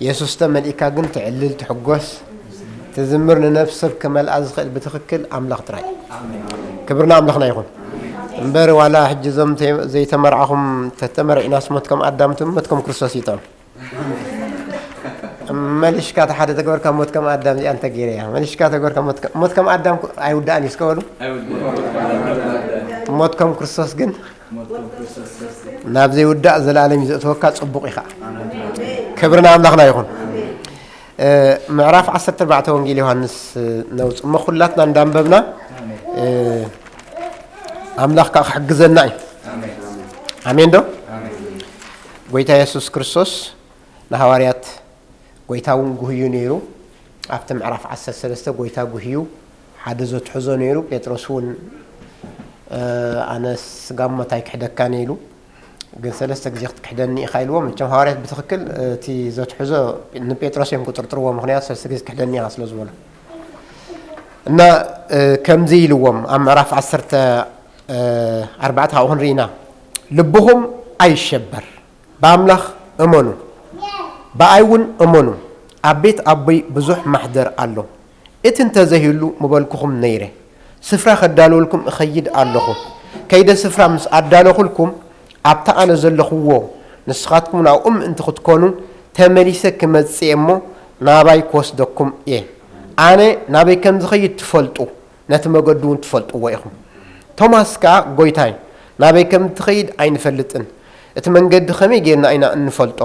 የሱስ ተመሊእካ ግን ትዕልል፣ ትሕጎስ፣ ትዝምር፣ ንነፍሲ ሰብ ክመልኣ ዝኽእል ብትኽክል ኣምላኽ ጥራይ። ክብርና ኣምላኽና ይኹን። እምበር ዋላ ሕጂ እዞም ተይ-፣ ዘይተመርዓኹም ተተመርዒናስ ሞት ከም ኣዳም ትም-፣ ሞት ከም ክርስቶስ ይጠም። መሊሽካ ተሓደ ተገበርካ ሞት ከም ኣዳም እዚኣ እንተገይረ እያ። መሊሽካ ተገበርካ ሞት ከ-፣ ሞት ከም ኣዳም ኣይውዳእን እዩ እስከ በሉ። ሞት ከም ክርስቶስ ግን ናብ ዘይውዳእ ዘላለም እዩ ዘእተወካ። ጽቡቕ ኢኻ። ክብሪ ንኣምላኽና ይኹን። እ፣ ምዕራፍ ዓሰርተ ኣርባዕተ ወንጌል ዮሃንስ፣ እ፣ ነውጽእ እሞ ኩላትና እንዳንበብና፣ እ፣ ኣምላኽ ከኣ ክሕግዘና እዩ። ኣሜን ዶ? ጎይታ የሱስ ክርስቶስ ንሃዋርያት ጎይታ እውን ጉህዩ ነይሩ። ኣብቲ ምዕራፍ ዓሰርተ ሰለስተ ጎይታ ጉህዩ ሓደ ዘትሕዞ ነይሩ። ጴጥሮስ እውን፣ እ፣ "ኣነ ስጋ ሞት ኣይክሕደካን" ኢሉ፣ ግን ሰለስተ ግዜ ክትክሕደኒ ኢኻ ኢልዎ። መቸም ሃዋርያት ብትኽክል እቲ ዘትሕዞ ንጴጥሮስ እዮም ክጥርጥርዎ፣ ምኽንያቱ ሰለስተ ግዜ ክትክሕደኒ ኢኻ ስለ ዝበሎ። እና፣ እ፣ ከምዚ ኢልዎም ኣብ ምዕራፍ ዓሰርተ ኣርባዕተ ካብኡ ክንርኢ ኢና። "ልብኹም ኣይሸበር፣ ብኣምላኽ እመኑ፣ ብኣይ እውን እመኑ። ኣብ ቤት ኣቦይ ብዙሕ ማሕደር ኣሎ። እቲ እንተዘይህሉ ምበልኩኹም ነይረ። ስፍራ ከዳልወልኩም እኸይድ ኣለኹ። ከይደ ስፍራ ምስ ኣዳለኹልኩም፣ ኣብታ ኣነ ዘለኹዎ ንስኻትኩም ናብኡ ምእንቲ ክትኮኑ፣ ተመሊሰ ክመጽእ እየ እሞ ናባይ ክወስደኩም እየ። ኣነ ናበይ ከም ዝኸይድ ትፈልጡ፣ ነቲ መገዱ እውን ትፈልጥዎ ኢኹም።" ቶማስ ከኣ፣ "ጎይታይ፣ ናበይ ከም እትኸይድ ኣይንፈልጥን። እቲ መንገዲ ከመይ ጌርና ኢና እንፈልጦ?"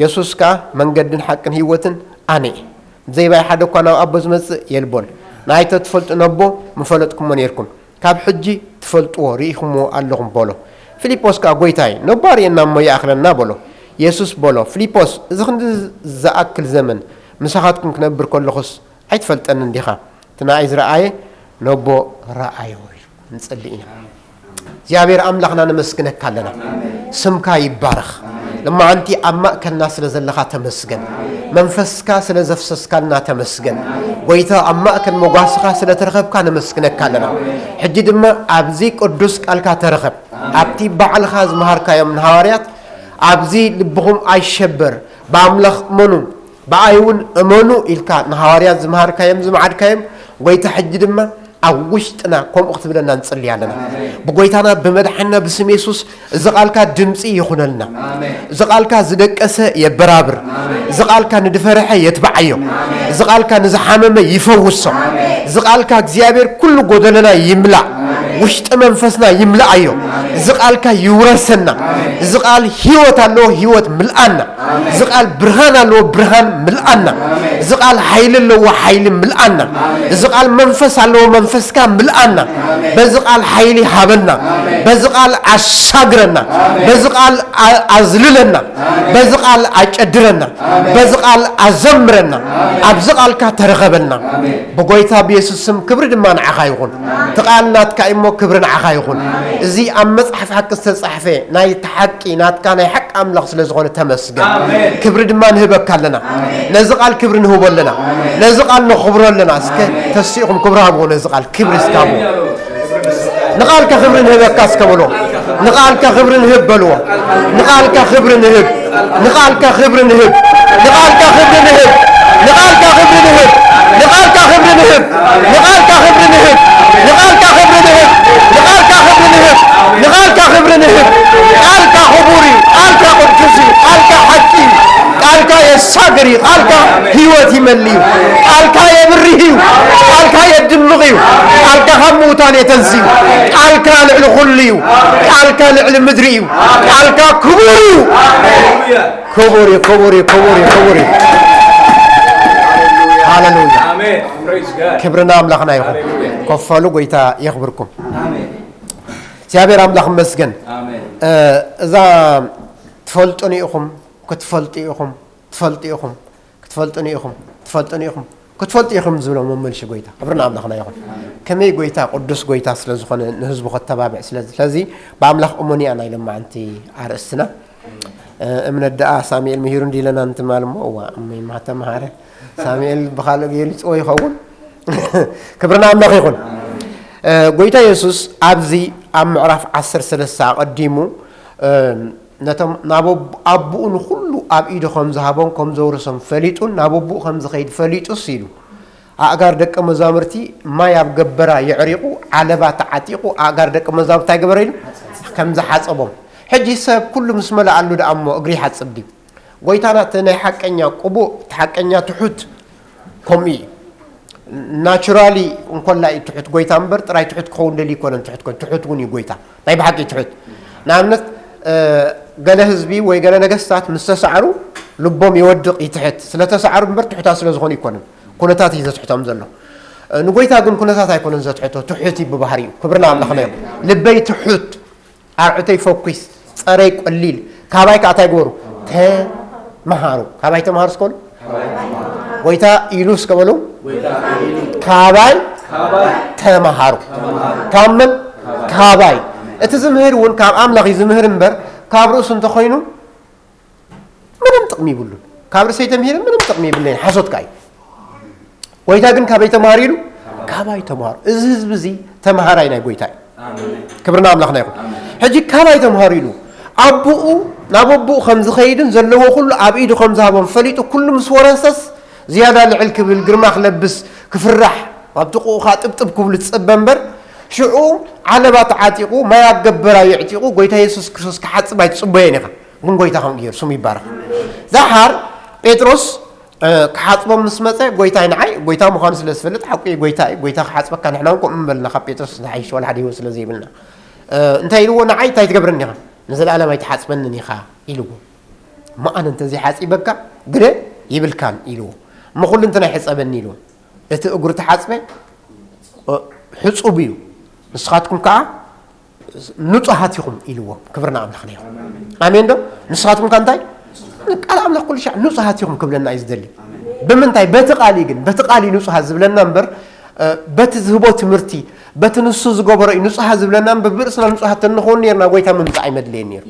የሱስ ከኣ፣ "መንገድን ሓቅን ህይወትን ኣነ እየ። ብዘይ ባይ ሓደ እኳ ናብ ኣቦ ዝመጽእ የልቦን። ንኣይ ተትፈልጡ ነቦ ምፈለጥኩሞ ኔርኩም። ካብ ሕጂ ትፈልጥዎ፣ ርኢኹምዎ ኣለኹም" በሎ። ፊልጶስ ከኣ፣ "ጎይታይ፣ ነቦ ኣርእየና እሞ ይኣኽለና" በሎ። የሱስ በሎ፣ "ፊልጶስ፣ እዚ ክንዲ ዝኣክል ዘመን ምሳኻትኩም ክነብር ከለኹስ ኣይትፈልጠንን ዲኻ? እቲ ንኣይ ዝረኣየ ነቦ ረኣዮ" ኢሉ። ንጽሊ ኢና። እግዚኣብሔር ኣምላኽና ነመስግነካ ኣለና። ስምካ ይባረኽ። ልማዓንቲ ኣብ ማእከልና ስለ ዘለኻ ተመስገን። መንፈስካ ስለ ዘፍሰስካልና ተመስገን። ጎይታ ኣብ ማእከል መጓስኻ ስለ ተረኸብካ ነመስግነካ ኣለና። ሕጂ ድማ ኣብዚ ቅዱስ ቃልካ ተረኸብ። ኣብቲ ባዕልኻ ዝመሃርካዮም ንሃዋርያት ኣብዚ ልብኹም ኣይሸበር፣ ብኣምላኽ እመኑ፣ ብኣይ እውን እመኑ ኢልካ ንሃዋርያት ዝመሃርካዮም ዝመዓድካዮም፣ ጎይታ ሕጂ ድማ ኣብ ውሽጥና ከምኡ ክትብለና ንጽሊ ኣለና። ብጎይታና ብመድሓንና ብስም የሱስ እዚ ቃልካ ድምጺ ይኹነልና። እዚ ቃልካ ዝደቀሰ የበራብር። እዚ ቃልካ ንድፈርሐ የትብዓዮ። እዚ ቃልካ ንዝሓመመ ይፈውሶ። እዚ ቃልካ እግዚኣብሔር ኩሉ ጎደለና ይምላእ። ውሽጢ መንፈስና ይምላኣዮ። እዚ ቃልካ ይውረሰና። እዚ ቃል ህይወት ኣለዎ፣ ህይወት ምልኣና። እዚ ቃል ብርሃን ኣለዎ፣ ብርሃን ምልኣና። እዚ ቃል ሓይሊ ኣለዎ፣ ሓይሊ ምልኣና። እዚ ቃል መንፈስ ኣለዎ፣ መንፈስካ ምልኣና። በዚ ቃል ሓይሊ ሃበና። በዚ ቃል ኣሻግረና። በዚ ቃል ኣ-፣ ኣዝልለና። በዚ ቃል ኣጨድረና። በዚ ቃል ኣዘምረና። ኣብዚ ቃልካ ተረኸበና። ብጎይታ ብየሱስ ስም ክብሪ ድማ ንዓኻ ይኹን። እቲ ቃል ናትካ እዩ እሞ ክብሪ ንዓኻ ይኹን። እዚ ኣብ መጽሓፍ ሓቂ ዝተጻሕፈ ናይ ሓቂ ናትካ ናይ ሓቂ ኣምላኽ ስለ ዝኾነ ተመስገን። ኣሜን። ክብሪ ድማ ንህበካ ኣለና። ነዚ ቃል ክብሪ ንህቦ ኣለና። ነዚ ቃል ነኽብሮ ኣለና። እስከ ተሲእኹም ክብሪ ሃብዎ ነዚ ቃል። ክብሪ እስከ ሃብዎ። ንቓልካ ክብሪ ንህበካ እስከ በሎ። ንቓልካ ክብሪ ንህብ በልዎ። ንቓልካ ክብሪ ንህብ። ንቓልካ ክብሪ ንህብ። ንቓልካ ክብሪ ንህብ። ንቓልካ ክብሪ ንህብ። ንቓልካ ክብሪ ንህብ። ንቓልካ ክብሪ ንህብ። ንቓልካ ክብሪ ንህብ። ንቓልካ ክብሪ ንህብ። ቃልካ ክቡር እዩ። ቃልካ ቅዱስ እዩ። ቃልካ ሓቂ እዩ። ቃልካ የሳግር እዩ። ቃልካ ህይወት ይመልእ እዩ። ቃልካ የብርህ እዩ። ቃልካ የድምቕ እዩ። ቃልካ ካብ ምዉታን የተንስ እዩ። ቃልካ ልዕሊ ኩሉ እዩ። ቃልካ ልዕሊ ምድሪ እዩ። ቃልካ ክቡር እዩ። ክቡር እዩ፣ ክቡር እዩ፣ ክቡር እዩ፣ ክቡር እዩ። ሃሌሉያ። ኣሜን። Praise God. ክብርና ኣምላኽና ይኹን። ሃሌሉያ። ኮፍ በሉ፣ ጎይታ የኽብርኩም። ኣሜን። እግዚኣብሔር ኣምላኽ ይመስገን። ኣሜን። እ፣ እዛ ትፈልጡኒ ኢኹም፣ ክትፈልጡ ኢኹም፣ ትፈልጡ ኢኹም፣ ክትፈልጡኒ ኢኹም፣ ትፈልጡኒ ኢኹም፣ ክትፈልጡ ኢኹም ዝብሎ መመልሺ ጎይታ። ክብሪ ንኣምላኽና ይኹን። ከመይ ጎይታ፣ ቅዱስ ጎይታ ስለ ዝኾነ፣ ንህዝቡ ከተባብዕ ስለ፣ ስለዚ ብኣምላኽ እመኑ እያ ናይ ሎማዓንቲ ኣርእስትና። እ፣ እምነት ደኣ ሳሙኤል ምሂሩ እንዲለና እንትማል እሞ፣ እዋ፣ እመይ ማተምሃረ። ሳሙኤል ብኻልእ ገሊጽዎ ይኸውን። ክብሪ ንኣምላኽ ይኹን። እ፣ ጎይታ የሱስ ኣብዚ ኣብ ምዕራፍ ዓሰርተ ሰለስተ ኣቐዲሙ፣ እ፣ ነቶም ናብ ኣቦ-፣ ኣቦኡ ንኹሉ ኣብ ኢዱ ከም ዝሃቦን ከም ዘውርሶም ፈሊጡን ናብ ኣቦኡ ከም ዝኸይድ ፈሊጡስ ኢሉ። ኣእጋር ደቀ መዛሙርቲ ማይ ኣብ ገበራ የዕሪቑ፣ ዓለባ ተዓጢቑ፣ ኣእጋር ደቀ መዛሙርቲ እንታይ ገበረ ኢሉ? ከም ዝሓጸቦም። ሕጂ ሰብ ኩሉ ምስ መለኣሉ ደኣ እሞ እግሪ ይሓጽብ ድዩ? ጎይታና እቲ ናይ ሓቀኛ ቅቡእ፣ እቲ ሓቀኛ ትሑት ከምኡ እዩ። ናቹራሊ እንኮላ እዩ ትሑት ጎይታ እምበር፣ ጥራይ ትሑት ክኸውን ደልዩ ይኮነን። ትሑት ኮን-፣ ትሑት እውን እዩ ጎይታ። ናይ ብሓቂ ትሑት። ንኣብነት፣ እ፣ ገለ ህዝቢ ወይ ገለ ነገስታት ምስ ተሳዕሩ ልቦም ይወድቕ፣ ይትሕት። ስለ ተሳዕሩ እምበር ትሑታት ስለ ዝኾኑ ይኮነን። ኩነታት እዩ ዘትሕቶም ዘሎ። እ፣ ንጎይታ ግን ኩነታት ኣይኮነን ዘትሕቶ፣ ትሑት እዩ ብባህሪኡ። ክብሪ ንኣምላኽና ይኹን። ልበይ ትሑት፣ ኣርዑተይ ፈኲስ፣ ጸረይ ቀሊል፣ ካባይ ከኣ እንታይ ግበሩ? ተመሃሩ። ካባይ ተመሃሩ እስከ በሉ። ጎይታ ኢሉ እስከ በሉ። ካባይ ተመሃሩ። ካብ መን? ካባይ። እቲ ዝምህር እውን ካብ ኣምላኽ እዩ ዝምህር እምበር ካብ ርእሱ እንተኾይኑ ምንም ጥቕሚ ይብሉን። ካብ ርእሰይ ተምሂረ ምንም ጥቕሚ ይብለይን፣ ሓሶት ከኣ እዩ። ጎይታ ግን ካበይ ተምሃሩ ኢሉ? ካባይ ተምሃሩ። እዚ ህዝቢ እዚ ተምሃራይ ናይ ጎይታ እዩ። ክብሪ ንኣምላኽና ይኹን። ሕጂ ካባይ ተምሃሩ ኢሉ ኣቦኡ፣ ናብ ኣቦኡ ከም ዝኸይድን ዘለዎ ኩሉ ኣብ ኢዱ ከም ዝሃቦም ፈሊጡ ኩሉ ምስ ወረሰስ ዝያዳ ልዕል ክብል፣ ግርማ ክለብስ፣ ክፍራሕ፣ ኣብ ጥቕኡ ከኣ ጥብጥብ ክብሉ ትጽበ እምበር ሽዑ ዓለባ ተዓጢቑ ማይ ኣብ ገበራ የዕጢቑ ጎይታ የሱስ ክርስቶስ ክሓጽብ ኣይትጽበዮን ኢኻ። ግን ጎይታ ከምኡ ገይሩ ስሙ ይባረኽ። ደሓር ጴጥሮስ እ፣ ክሓጽቦም ምስ መጸ፣ ጎይታይ ንዓይ፣ ጎይታ ምዃኑ ስለ ዝፈልጥ፣ ሓቁ እዩ፣ ጎይታ እዩ፣ ጎይታ ክሓጽበካ፣ ንሕና እውን ከምኡ ምበልና፣ ካብ ጴጥሮስ ዝሓይሽ ዋላ ሓደ ህይወት ስለ ዘይብልና። እ፣ እንታይ ኢልዎ? ንዓይ እንታይ ትገብረኒ ኢኻ? ንዘለኣለም ኣይትሓጽበንን ኢኻ ኢልዎ። እሞ ኣነ እንተዘይሓጺበካ ግደ ይብልካን ኢልዎ። እሞ ኩሉ እንተናይ ሕጸበኒ ኢልዎ። እቲ እግሩ ተሓጽበ፣ እ፣ ሕጹብ እዩ። ንስኻትኩም ከኣ ንጹሃት ኢኹም ኢልዎም። ክብሪ ንኣምላኽና ይኹን። ኣሜን ዶ? ንስኻትኩም ከ እንታይ? ቃል ኣምላኽ ኩሉ ሻዕ ንጹሃት ኢኹም ክብለና እዩ ዝደሊ። ብምንታይ? በቲ ቃል እዩ ግን። በቲ ቃል እዩ ንጹሃት ዝብለና እምበር፣ እ፣ በቲ ዝህቦ ትምህርቲ፣ በቲ ንሱ ዝገበሮ እዩ ንጹሃት ዝብለና እምበር፣ ብርእስና ንጹሃት ተንኸውን ነርና፣ ጎይታ ምምጻእ ኣይመድለየን ነይሩ።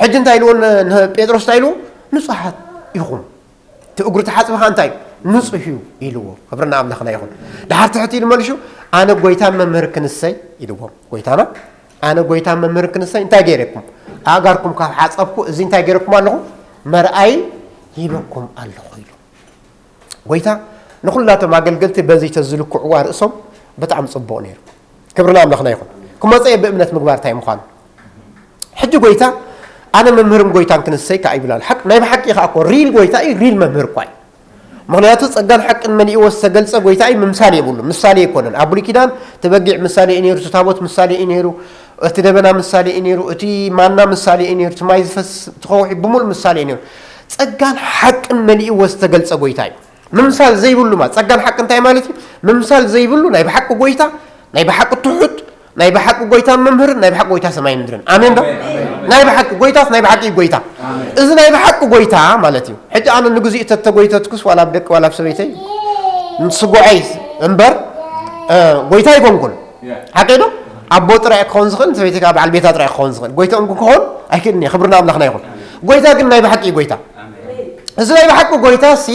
ሕጂ እንታይ ኢልዎ ን-፣ ንጴጥሮስ እንታይ ኢልዎ? ንጹሃት ኢኹም። እቲ እግሩ ተሓጽበ ኸኣ እንታይ? ንጹህ እዩ ኢልዎ። ክብሪ ንኣምላኽና ይኹን። ደሓር ትሕት ኢሉ መልሹ፣ "ኣነ ጎይታን መምህርክን እሰይ?" ኢልዎም። ጎይታና፣ "ኣነ ጎይታን መምህርክን እሰይ? እንታይ ገይረኩም? ኣእጋርኩም ካብ ሓጸብኩ፣ እዚ እንታይ ገይረኩም ኣለኹ? መርኣይ ሂበኩም ኣለኹ" ኢሉ። ጎይታ ንኹላቶም ኣገልገልቲ በዚ ተዝልክዕዋ ርእሶም ብጣዕሚ ጽቡቕ ነይሩ። ክብሪ ንኣምላኽና ይኹን። ክመጸ እየ ብእምነት ምግባር እንታይ ምዃኑ። ሕጂ ጎይታ ኣነ መምህርን ጎይታን ክንሰይ ከኣ ይብል ኣሎ። ሓቅ ናይ ብሓቂ ከኣ እኮ ሪል ጎይታ እዩ፣ ሪል መምህር እኳ እዩ። ምኽንያቱ ጸጋን ሓቅን መሊእዎ ዝተገልጸ ጎይታ እዩ። ምምሳል የብሉ፣ ምሳሌ ኣይኮነን። ኣብ ብሉይ ኪዳን እቲ በጊዕ ምሳሌ እዩ ነይሩ፣ እቲ ታቦት ምሳሌ እዩ ነይሩ፣ እቲ ደበና ምሳሌ እዩ ነይሩ፣ እቲ ማና ምሳሌ እዩ ነይሩ፣ እቲ ማይ ዝፈስ፣ እቲ ከውሒ ብምሉእ ምሳሌ እዩ ነይሩ። ጸጋን ሓቅን መሊእዎ ዝተገልጸ ጎይታ እዩ። ምምሳል ዘይብሉ ማለት ጸጋን ሓቂ እንታይ ማለት እዩ? ምምሳል ዘይብሉ ናይ ብሓቂ ጎይታ፣ ናይ ብሓቂ ትሑት፣ ናይ ብሓቂ ጎይታ መምህርን ናይ ብሓቂ ጎይታ ሰማይ ምድርን። ኣሜን ዶ? ናይ ብሓቂ ጎይታስ ናይ ብሓቂ እዩ ጎይታ። እዚ ናይ ብሓቂ ጎይታ ማለት እዩ። ሕጂ ኣነ ንግዚኡ ተተጎይተትኩስ ዋላ ኣብ ደቂ ዋላ ኣብ ሰበይተይ ስጉዐይ እምበር፣ እ፣ ጎይታ ይኮንኩን። ሓቂ ዶ? ኣቦ ጥራይ ክኸውን ዝኽእል፣ ሰበይቲ ከዓ በዓል ቤታ ጥራይ ክኸውን ዝኽእል። ጎይታ እንኩ ክኸውን ኣይክእልን እየ። ክብሪ ንኣምላኽና ይኹን። ጎይታ ግን ናይ ብሓቂ እዩ ጎይታ። እዚ ናይ ብሓቂ ጎይታ ሲ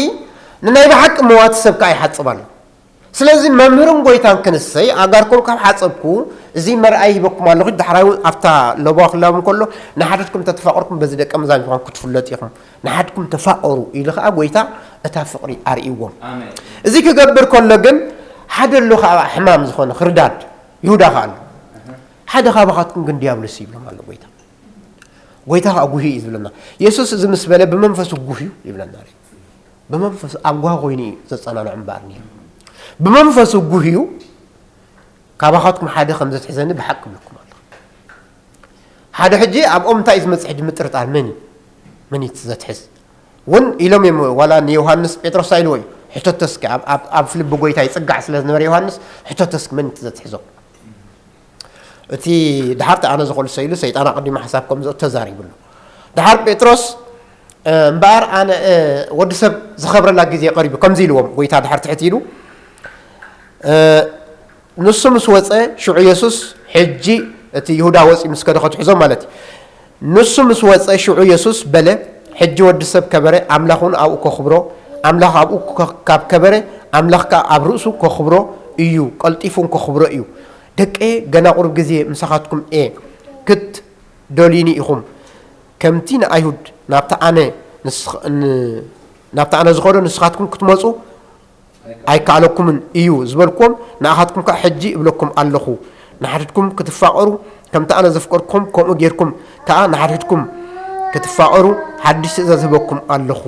ንናይ ብሓቂ መዋቲ ሰብ ከዓ ይሓጽብ ኣሎ። ስለዚ መምህርን ጎይታን ክንሰይ ኣጋርኩም ካብ ሓጸብኩ፣ እዚ መርኣይ ሂበኩም ኣለኹ፣ ዳሕራይ እውን ኣብታ ለበዋ ክላቦም ከሎ፣ ንሓድሕድኩም ተተፋቐርኩም በዚ ደቀ መዛሙርትኩም ክትፍለጡ ኢኹም። ንሓድኩም ተፋቐሩ ኢሉ ከዓ ጎይታ እታ ፍቕሪ ኣርእይዎም። ኣሜን። እዚ ክገብር ከሎ ግን ሓደ ኣሎ ከዓ ሕማም ዝኾነ ክርዳድ ይሁዳ ከዓ ኣሎ። ሓደ ካባኻትኩም ግን ዲያብሎስ ይብሎም ኣሎ ጎይታ። ጎይታ ከዓ ጉሂ እዩ ዝብለና። የሱስ እዚ ምስ በለ ብመንፈሱ ጉህዩ ይብለና። ብመንፈሱ ኣብ ጓሂ ኮይኑ እዩ ዘጸናንዖ እምበኣር ነይሩ። ብመንፈሱ ጉህዩ ካባኻትኩም ሓደ ከም ዘትሕዘኒ ብሓቂ እብለኩም ኣለኹ። ሓደ ሕጂ ኣብኦም እንታይ እዩ ዝመጽእ ሕጂ ምጥርጣር መን እዩ? መን እዩ እቲ ዘትሕዝ? እውን ኢሎም እዮም ዋላ ንዮሃንስ ጴጥሮስ እንታይ ኢልዎ እዩ? ሕተቶ እስኪ ኣብ፣ ኣብ፣ ኣብ ፍልቢ ጎይታ ይጽጋዕ ስለ ዝነበረ ዮሃንስ ሕተቶ እስኪ መን እዩ እቲ ዘትሕዞ? እቲ ደሓር እቲ ኣነ ዝኸልሶ ኢሉ ሰይጣን ኣቐዲሙ ሓሳብ ከም ዘእቱ ተዛሪቡ ኣሎ። ደሓር ጴጥሮስ፣ እ፣ እምበኣር ኣነ፣ እ፣ ወዲ ሰብ ዝኸብረላ ግዜ ቀሪቡ ከምዚ ኢልዎም ጎይታ ደሓር ትሕት ኢሉ፣ እ፣ ንሱ ምስ ወጸ ሽዑ የሱስ ሕጂ እቲ ይሁዳ ወጺኡ ምስ ከደ ክትሕዞ ማለት እዩ። ንሱ ምስ ወጸ ሽዑ የሱስ በለ፣ "ሕጂ ወዲ ሰብ ከበረ፣ ኣምላኽ እውን ኣብኡ ከኽብሮ፣ ኣምላኽ ኣብኡ ከ-፣ ካብ ከበረ፣ ኣምላኽ ከኣ ኣብ ርእሱ ከኽብሮ እዩ፣ ቀልጢፉ እውን ከኽብሮ እዩ። ደቀየ፣ ገና ቁሩብ ግዜ ምሳኻትኩም እየ፣ ክትደልዩኒ ኢኹም፣ ከምቲ ንኣይሁድ ናብቲ ኣነ ንስኽ- ን- ናብቲ ኣነ ዝኸዶ ንስኻትኩም ክትመፁ ኣይከኣለኩምን እዩ ዝበልኩዎም፣ ንኣኻትኩም ከዓ ሕጂ እብለኩም ኣለኹ፣ ንሓድሕድኩም ክትፋቐሩ፣ ከምቲ ኣነ ዘፍቀርኩኹም ከምኡ ጌርኩም ከዓ ንሓድሕድኩም ክትፋቐሩ ሓድሽ ትእዛዝ ህበኩም ኣለኹ።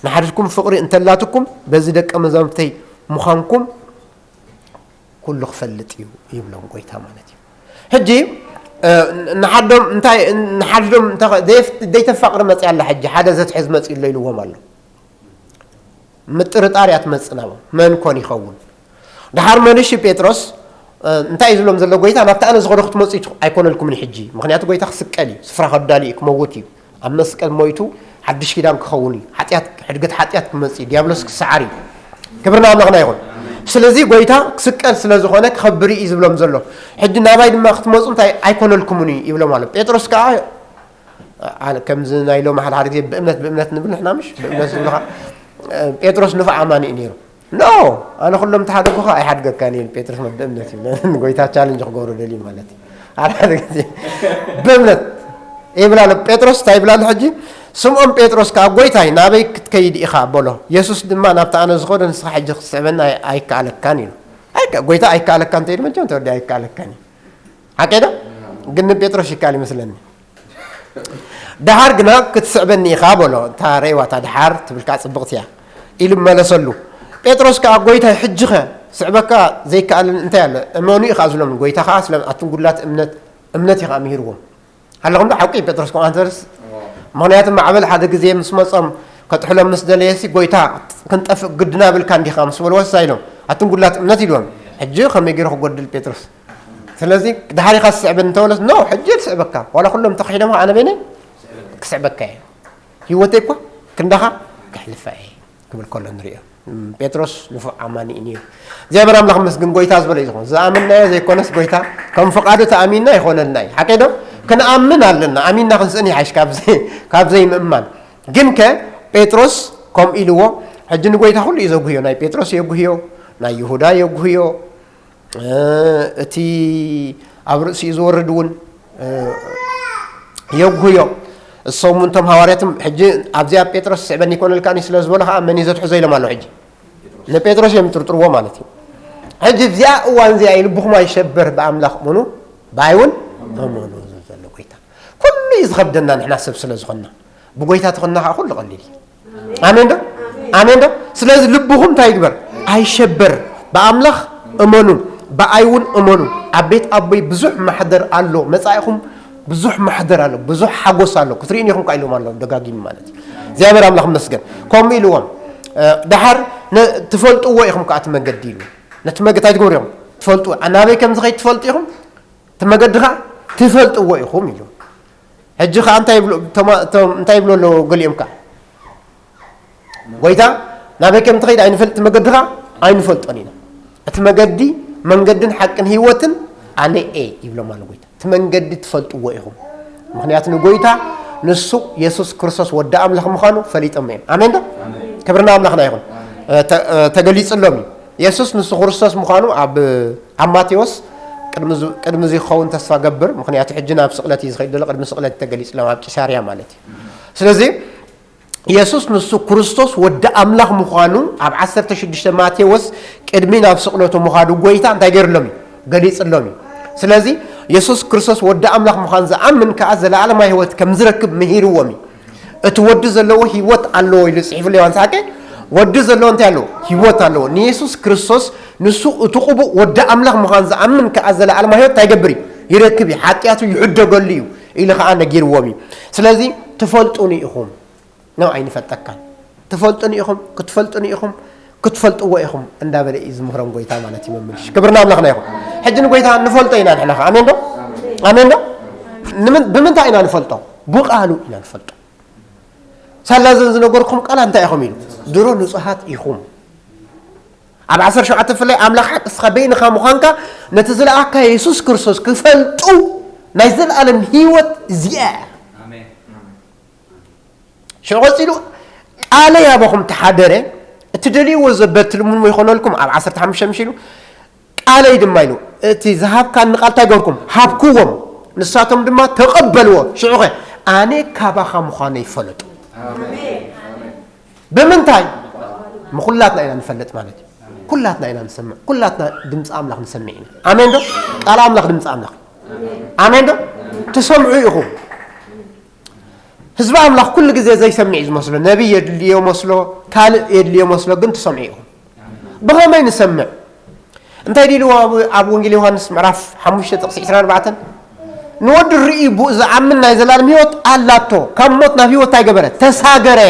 ንሓድሕድኩም ፍቕሪ እንተላትኩም በዚ ደቀ መዛሙርተይ ምዃንኩም ኩሉ ክፈልጥ እዩ ይብሎም ጎይታ ማለት እዩ። ሕጂ ንሓዶም እንታይ ንሓድዶም ዘይተፋቕሪ መፅያ ኣላ። ሕጂ ሓደ ዘትሕዝ መፅኡ ኣሎ ኢልዎም ኣሎ። ምጥርጣር እያ ትመፅእ ናብኦም። መን ኮን ይኸውን? ደሓር መሊሹ ጴጥሮስ እንታይ እዩ ዝብሎም ዘሎ ጎይታ? ናብቲ ኣነ ዝኸዶ ክትመፁ ኣይኮነልኩምን ሕጂ። ምክንያቱ ጎይታ ክስቀል እዩ፣ ስፍራ ከዳሊ እዩ፣ ክመውት እዩ። ኣብ መስቀል ሞይቱ ሓድሽ ኪዳን ክኸውን እዩ። ሓጢኣት ሕድገት ሓጢኣት ክመጽእ እዩ። ዲያብሎስ ክሰዓር እዩ። ክብርና ኣምላኽና ይኹን። ስለዚ ጎይታ ክስቀል ስለ ዝኾነ ክኸብር እዩ ዝብሎም ዘሎ። ሕጂ ናባይ ድማ ክትመጹ እንታይ ኣይኮነልኩምን እዩ ይብሎም ኣሎ። ጴጥሮስ ከዓ ኣነ ከምዚ ናይ ሎም ሓደ ሓደ ግዜ ብእምነት ብእምነት ንብል ንሕና ምሽ ብእምነት ዝብልኻ ጴጥሮስ ንፉዕ ኣማኒ እዩ ነይሩ። ኖ ኣነ ኩሎም ተሓደጉኻ ኣይሓድገካን እየ ጴጥሮስ ብእምነት ይብለ። ጎይታ ቻለንጅ ክገብሮ ደልዩ ማለት እዩ። ሓደ ሓደ ግዜ ብእምነት ይብላ ኣሎ። ጴጥሮስ እንታይ ይብላ ኣሎ ሕጂ? ስምዖን ጴጥሮስ ከኣ ጎይታይ ናበይ ክትከይድ ኢኻ በሎ። የሱስ ድማ ናብቲ ኣነ ዝኸዶ ንስኻ ሕጂ ክትስዕበኒ ኣይ- ኣይከኣለካን ኢሉ። ኣይከ- ጎይታ ኣይከኣለካ እንተ ኢሉ መቸም ተወዲ ኣይከኣለካን እዩ። ሓቀይ ዶ? ግን ንጴጥሮስ ይከኣል ይመስለኒ። ደሓር ግና ክትስዕበኒ ኢኻ በሎ። እታ ረእይዋ እታ ደሓር ትብል ከኣ ጽብቕቲ እያ ኢሉ መለሰሉ። ጴጥሮስ ከኣ ጎይታይ ሕጂ ኸ ስዕበካ ዘይከኣለኒ እንታይ ኣሎ? እመኑ ኢኻ ዝብሎም። ጎይታ ኸኣ ስለ ኣቱም ጉላት እምነት እምነት እዩ ከኣ ምሂርዎም። ኣለኹም ዶ ሓቂ ጴጥሮስ ከምኡ ኣንተርስ? ምኽንያቱ ማዕበል ሓደ ግዜ ምስ መጾም ከጥሕሎም ምስ ደለየሲ ጎይታ ክንጠፍእ ግድና ብልካ እንዲኻ ምስ በልዎ እንታይ ኢሎም? ኣቱም ጉላት እምነት ኢልዎም። ሕጂ ከመይ ገይሩ ክጎድል ጴጥሮስ? ስለዚ ድሓር ኢኻ ትስዕበኒ እንተበለስ ኖ ሕጂ እየ ዝስዕበካ ዋላ ኩሎም ተኺሒዶም ኣነ በይነይ ክስዕበካ እየ ህይወተይ እኳ ክንዳኻ ከሕልፋ እየ ክብል ከሎ ንሪኦ። ጴጥሮስ ንፉዕ ኣማኒ እዩ ነይሩ። እግዚኣብሔር ኣምላኽ መስግን ጎይታ ዝበለ እዩ ዝኾን ዝኣመንናዮ ዘይኮነስ ጎይታ ከም ፍቓዱ ተኣሚንና ይኾነልና እዩ። ሓቀይ ዶ? ክንኣምን ኣለና። ኣሚንና ክንስእን ይሓይሽ ካብ ዘይምእማን። ግን ከ ጴጥሮስ ከምኡ ኢልዎ። ሕጂ ንጎይታ ኩሉ እዩ ዘጉህዮ። ናይ ጴጥሮስ የጉህዮ፣ ናይ ይሁዳ የጉህዮ፣ እቲ ኣብ ርእሲኡ ዝወርድ እውን የጉህዮ። እሶም እውን እቶም ሃዋርያትም ሕጂ ኣብዚኣ ጴጥሮስ ስዕበኒ ይኮነልካኒ ስለ ዝበሎ ከዓ መን እዩ ዘትሕዞ ኢሎም ኣለዉ። ሕጂ ንጴጥሮስ እዮም ጥርጥርዎ ማለት እዩ። ሕጂ እዚኣ እዋን እዚኣ እዩ ልብኹም ኣይሸበር ብኣምላኽ እመኑ ብኣይ እውን እመኑ ዝብል ዘሎ ጎይታ ኩሉ እዩ ዝኸብደና ንሕና ሰብ ስለ ዝኾንና። ብጎይታ ተኾንና ከዓ ኩሉ ቀሊል እዩ። ኣሜን ዶ? ኣሜን ዶ? ስለዚ ልብኹም እንታይ ይግበር? ኣይሸበር። ብኣምላኽ እመኑ፣ ብኣይ እውን እመኑ። ኣብ ቤት ኣቦይ ብዙሕ ማሕደር ኣሎ። መጻኢኹም ብዙሕ ማሕደር ኣሎ፣ ብዙሕ ሓጎስ ኣሎ። ክትርእዩኒ ኢኹም ከዓ ኢሎም ኣለዉ ደጋጊሙ ማለት እዩ። እግዚኣብሔር ኣምላኽ ይመስገን። ከምኡ ኢልዎም። ደሓር ትፈልጥዎ ኢኹም ከዓ እቲ መገዲ ኢሉ ነቲ መገዲ እንታይ ትገብሩ ኢኹም? ትፈልጥዎ ናበይ ከም ዝኸይድ ትፈልጡ ኢኹም። እቲ መገዲ ከዓ ትፈልጥዎ ኢኹም ኢሉ። ሕጂ ከዓ እንታይ ይብሉ ኣለዉ ገሊኦም ከዓ ጎይታ ናበይ ከም ትኸይድ ኣይንፈልጥ መገዲ ከዓ ኣይንፈልጦን ኢና። እቲ መገዲ መንገድን ሓቅን ህይወትን ኣነ እየ ይብሎም ኣሎ ጎይታ። እቲ መንገዲ ትፈልጥዎ ኢኹም። ምኽንያቱ ንጎይታ ንሱ የሱስ ክርስቶስ ወዲ ኣምላኽ ምዃኑ ፈሊጦም እዮም። ኣሜን ዶ? ክብርና ኣምላኽና ይኹን። ተገሊጽሎም እዩ። የሱስ ንሱ ክርስቶስ ምዃኑ ኣብ ኣብ ማቴዎስ ቅድሚ እዚ ክኸውን ተስፋ ገብር። ምኽንያቱ ሕጂ ናብ ስቕለት እዩ ዝኸይድ ዘሎ። ቅድሚ ስቕለት እዩ ተገሊጽሎም ኣብ ቂሳርያ ማለት እዩ። ስለዚ የሱስ ንሱ ክርስቶስ ወዲ ኣምላኽ ምዃኑ ኣብ ዓሰርተ ሽዱሽተ ማቴዎስ ቅድሚ ናብ ስቕለቱ ምዃዱ ጎይታ እንታይ ገይርሎም እዩ? ገሊጽሎም እዩ። ስለዚ የሱስ ክርስቶስ ወዲ ኣምላኽ ምዃኑ ዝኣምን ከኣ ዘለኣለማዊ ህይወት ከም ዝረክብ ምሂርዎም እዩ። እቲ ወዲ ዘለዎ ህይወት ኣለዎ ኢሉ ጽሒፉ ዮሃንስ ሓቂ ወዲ ዘለዎ እንታይ ኣለዎ? ህይወት ኣለዎ። ንየሱስ ክርስቶስ ንሱ እቲ ቅቡእ ወዲ ኣምላኽ ምዃኑ ዝኣምን ከኣ ዘለኣለማዊ ህይወት እንታይ ይገብር እዩ? ይረክብ እዩ። ሓጢኣቱ ይሕደገሉ እዩ ኢሉ ከኣ ነጊርዎም እዩ። ስለዚ ትፈልጡኒ ኢኹም። ኖ ኣይንፈልጠካን። ትፈልጡኒ ኢኹም፣ ክትፈልጡኒ ኢኹም፣ ክትፈልጥዎ ኢኹም እንዳበለ እዩ ዝምህሮም ጎይታ ማለት እዩ መምልሽ። ክብርና ኣምላኽና ይኹን። ሕጂ ንጎይታ ንፈልጦ ኢና ንሕና ኸ። ኣሜን ዶ? ኣሜን ዶ? ንምንታይ ኢና ንፈልጦ? ብቓሉ ኢና ንፈልጦ። ሳላ ዘን ዝነገርኩም ቃላት እንታይ ኢኹም ኢሉ? ድሮ ንጹሃት ኢኹም። ኣብ ዓሰርተ ሸውዓተ ፍላይ ኣምላኽ ሓቂ እስኻ በይንኻ ምዃንካ ነቲ ዝለኣካ የሱስ ክርስቶስ ክፈልጡ ናይ ዘለኣለም ህይወት እዚኣ እያ። ኣሜን። ሽዑ ቀጺሉ ቃለይ ኣባኹም ተሓደረ፣ እትደልይዎ ዘበ ትልምንዎ ይኾነልኩም፣ ኣብ ዓሰርተ ሓሙሽተ ምሽ ኢሉ፣ ቃለይ ድማ ኢሉ፣ እቲ ዝሃብካኒ ቃል እንታይ ገርኩም? ሃብክዎም፣ ንሳቶም ድማ ተቐበልዎ። ሽዑኸ ኣነ ካባኻ ምዃነይ ፈለጡ። ኣሜን። ብምንታይ? ምኹላትና ኢና ንፈልጥ ማለት እዩ። ኩላትና ኢና ንሰምዕ፣ ኩላትና ድምፂ ኣምላኽ ንሰምዕ ኢና። ኣሜን ዶ? ቃል ኣምላኽ ድምፂ ኣምላኽ እዩ። ኣሜን ዶ? ትሰምዑ ኢኹም። ህዝቢ ኣምላኽ ኩሉ ግዜ ዘይሰምዕ እዩ ዝመስሎ። ነቢይ የድልዮ መስሎ፣ ካልእ የድልዮ መስሎ፣ ግን ትሰምዑ ኢኹም። ብኸመይ ንሰምዕ? እንታይ ዲልዎ ኣብ ወንጌል ዮሃንስ ምዕራፍ ሓሙሽተ ጥቕሲ ዕስራን ኣርባዕተን? ንወዲ ርእዩ ብኡ ዝኣምን ናይ ዘላለም ህይወት ኣላቶ፣ ካብ ሞት ናብ ህይወት ኣይገበረ፣ ተሳገረ።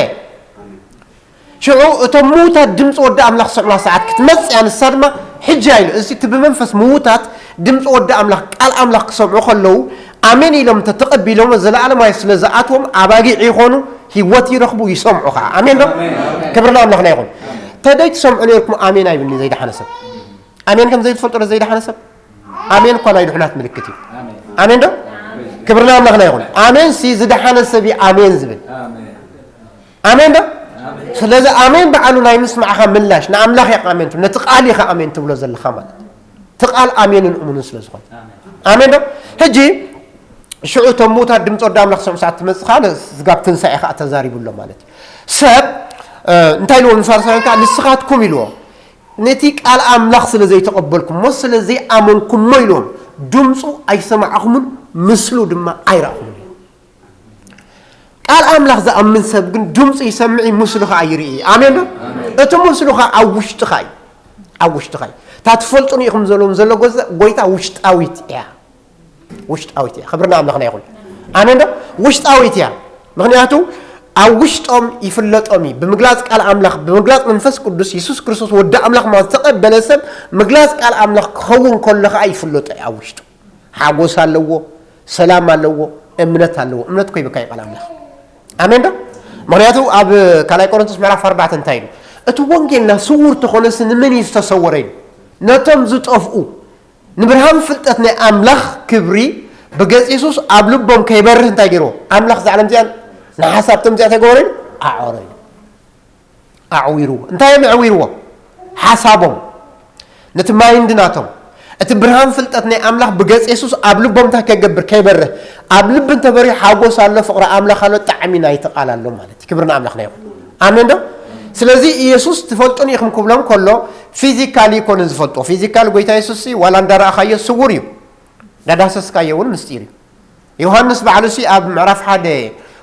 ሽዑ እቶም ምዉታት ድምፂ ወዲ ኣምላኽ ዝሰምዑዋ ሰዓት ክትመፅእ እያ፣ ንሳ ድማ ሕጂ እያ ኢሉ። እዚ እቲ ብመንፈስ ምዉታት ድምፂ ወዲ ኣምላኽ፣ ቃል ኣምላኽ ክሰምዑ ከለዉ፣ ኣሜን ኢሎም እንተተቐቢሎም፣ ዘለኣለማዊ ስለ ዝኣትዎም ኣባጊዕ ይኾኑ፣ ህይወት ይረኽቡ፣ ይሰምዑ ኸዓ። ኣሜን ዶ? ክብሪ ንኣምላኽና ይኹን። ተደይ ትሰምዑ ነርኩም ኣሜን ኣይብልኒ ዘይደሓነ ሰብ። ኣሜን ከም ዘይትፈልጡ ዶ ዘይደሓነ ሰብ? ኣሜን እኳ ናይ ድሕናት ምልክት እዩ። ኣሜን ዶ? ክብሪ ንኣምላኽና ይኹን። ኣሜን ሲ ዝደሓነ ሰብ እዩ ኣሜን ዝብል። ኣሜን ዶ? ስለዚ ኣሜን በዓሉ ናይ ምስማዕኻ ምላሽ ንኣምላኽ ኢኻ ኣሜን ትብሎ፣ ነቲ ቃል ኢኻ ኣሜን ትብሎ ዘለኻ ማለት እዩ። እቲ ቃል ኣሜንን እሙንን ስለ ዝኾነ። ኣሜን ዶ? ሕጂ ሽዑ እቶም ምዉታት ድምፂ ወዲ ኣምላኽ ክሰምዑ ሰዓት ትመፅእ ኸዓ ስጋብ ትንሳኤ ኸዓ ተዛሪቡ ኣሎ ማለት እዩ። ሰብ እ፣ እንታይ ኢልዎም ንፋርሳውያን ከዓ ንስኻትኩም ኢልዎም ነቲ ቃል ኣምላኽ ስለ ዘይተቐበልኩሞ ስለ ዘይኣመንኩሞ ኢልዎም ድምፁ ኣይሰማዕኹምን ምስሉ ድማ ኣይረእኹምን። ቃል ኣምላኽ ዝኣምን ሰብ ግን ድምፁ ይሰምዕ እዩ፣ ምስሉ ከዓ ይርኢ እዩ። ኣሜን ዶ? እቲ ምስሉ ከዓ ኣብ ውሽጥኻ እዩ። ኣብ ውሽጥኻ እዩ። እታ ትፈልጡኒ ኢኹም ዘለዎም ዘሎ ጎዛ- ጎይታ ውሽጣዊት እያ። ውሽጣዊት እያ። ክብሪ ንኣምላኽና ይኹን። ኣሜን ዶ? ውሽጣዊት እያ። ምኽንያቱ ኣብ ውሽጦም ይፍለጦም እዩ። ብምግላጽ ቃል ኣምላኽ፣ ብምግላጽ መንፈስ ቅዱስ፣ የሱስ ክርስቶስ ወዲ ኣምላኽ ማለት ዝተቐበለ ሰብ ምግላጽ ቃል ኣምላኽ ክኸውን ከሎ ኸኣ ይፍለጦ እዩ ኣብ ውሽጡ። ሓጎስ ኣለዎ፣ ሰላም ኣለዎ፣ እምነት ኣለዎ። እምነት እኮ ይበካ እዩ ቃል ኣምላኽ። ኣሜን ዶ? ምኽንያቱ ኣብ ካልኣይ ቆሮንቶስ ምዕራፍ ኣርባዕተ እንታይ ኢሉ? እቲ ወንጌልና ስዉር ተኾነሲ ንመን እዩ ዝተሰወረ ኢሉ? ነቶም ዝጠፍኡ ንብርሃን ፍልጠት ናይ ኣምላኽ ክብሪ ብገጽ የሱስ ኣብ ልቦም ከይበርህ እንታይ ገይርዎ? ኣምላኽ እዛ ዓለም እዚኣ ንሓሳብቶም እዚኣ እንታይ ገበሮ እዩ? ኣዕወሮ እዩ። ኣዕዊርዎ። እንታይ እዮም ኣዕዊርዎ? ሓሳቦም። ነቲ ማይንድ ናቶም። እቲ ብርሃን ፍልጠት ናይ ኣምላኽ ብገጽ የሱስ ኣብ ልቦም እንታይ ከገብር? ከይበርህ። ኣብ ልቢ እንተበሪሁ ሓጎስ ኣሎ፣ ፍቕሪ ኣምላኽ ኣሎ፣ ጣዕሚ ናይቲ ቃል ኣሎ ማለት እዩ። ክብሪ ንኣምላኽና ይኹን። ኣሜን ዶ? ስለዚ ኢየሱስ ትፈልጡኒ ኢኹም ክብሎም ከሎ ፊዚካሊ ኣይኮነን ዝፈልጦ። ፊዚካል ጎይታ የሱስ ዋላ እንዳረኣኻዮ ስውር እዩ። እንዳዳሰስካዮ እውን ምስጢር እዩ። ዮሃንስ ባዕሉ ሲ ኣብ ምዕራፍ ሓደ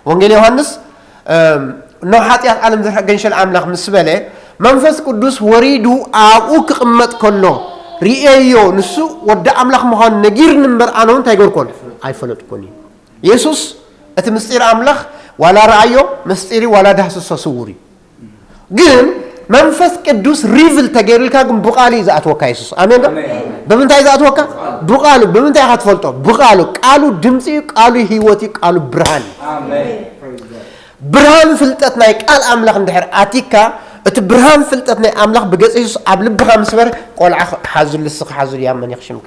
ወንጌል ዮሃንስ እም፣ ኖ ሓጢኣት ዓለም ዘርሐ ገንሸል ኣምላኽ ምስ በለ መንፈስ ቅዱስ ወሪዱ ኣብኡ ክቕመጥ ከሎ ርእየዮ፣ ንሱ ወዲ ኣምላኽ ምዃኑ ነጊርኒ እምበር ኣነ እውን እንታይ ገርኮን ኣይፈለጥኩን እዩ። የሱስ እቲ ምስጢር ኣምላኽ ዋላ ረኣዮ ምስጢር እዩ፣ ዋላ ዳህስሶ ስውር እዩ። ግን መንፈስ ቅዱስ ሪቭል ተገይሩልካ ግን ብቃሉ እዩ ዝኣትወካ የሱስ። ኣሜን ዶ? ኣሜን። ብምንታይ ዝኣትወካ? ብቃሉ። ብምንታይ ኢኻ ትፈልጦ? ብቃሉ። ቃሉ ድምፂ እዩ፣ ቃሉ ህይወት እዩ፣ ቃሉ ብርሃን እዩ። ኣሜን። ብርሃን ፍልጠት ናይ ቃል ኣምላኽ እንድሕር ኣቲካ፣ እቲ ብርሃን ፍልጠት ናይ ኣምላኽ ብገጽ የሱስ ኣብ ልብኻ ምስ በርህ፣ ቆልዓ ሓዙሉ፣ ንስኻ ሓዙሉ፣ ያመን ይኽሽምክ።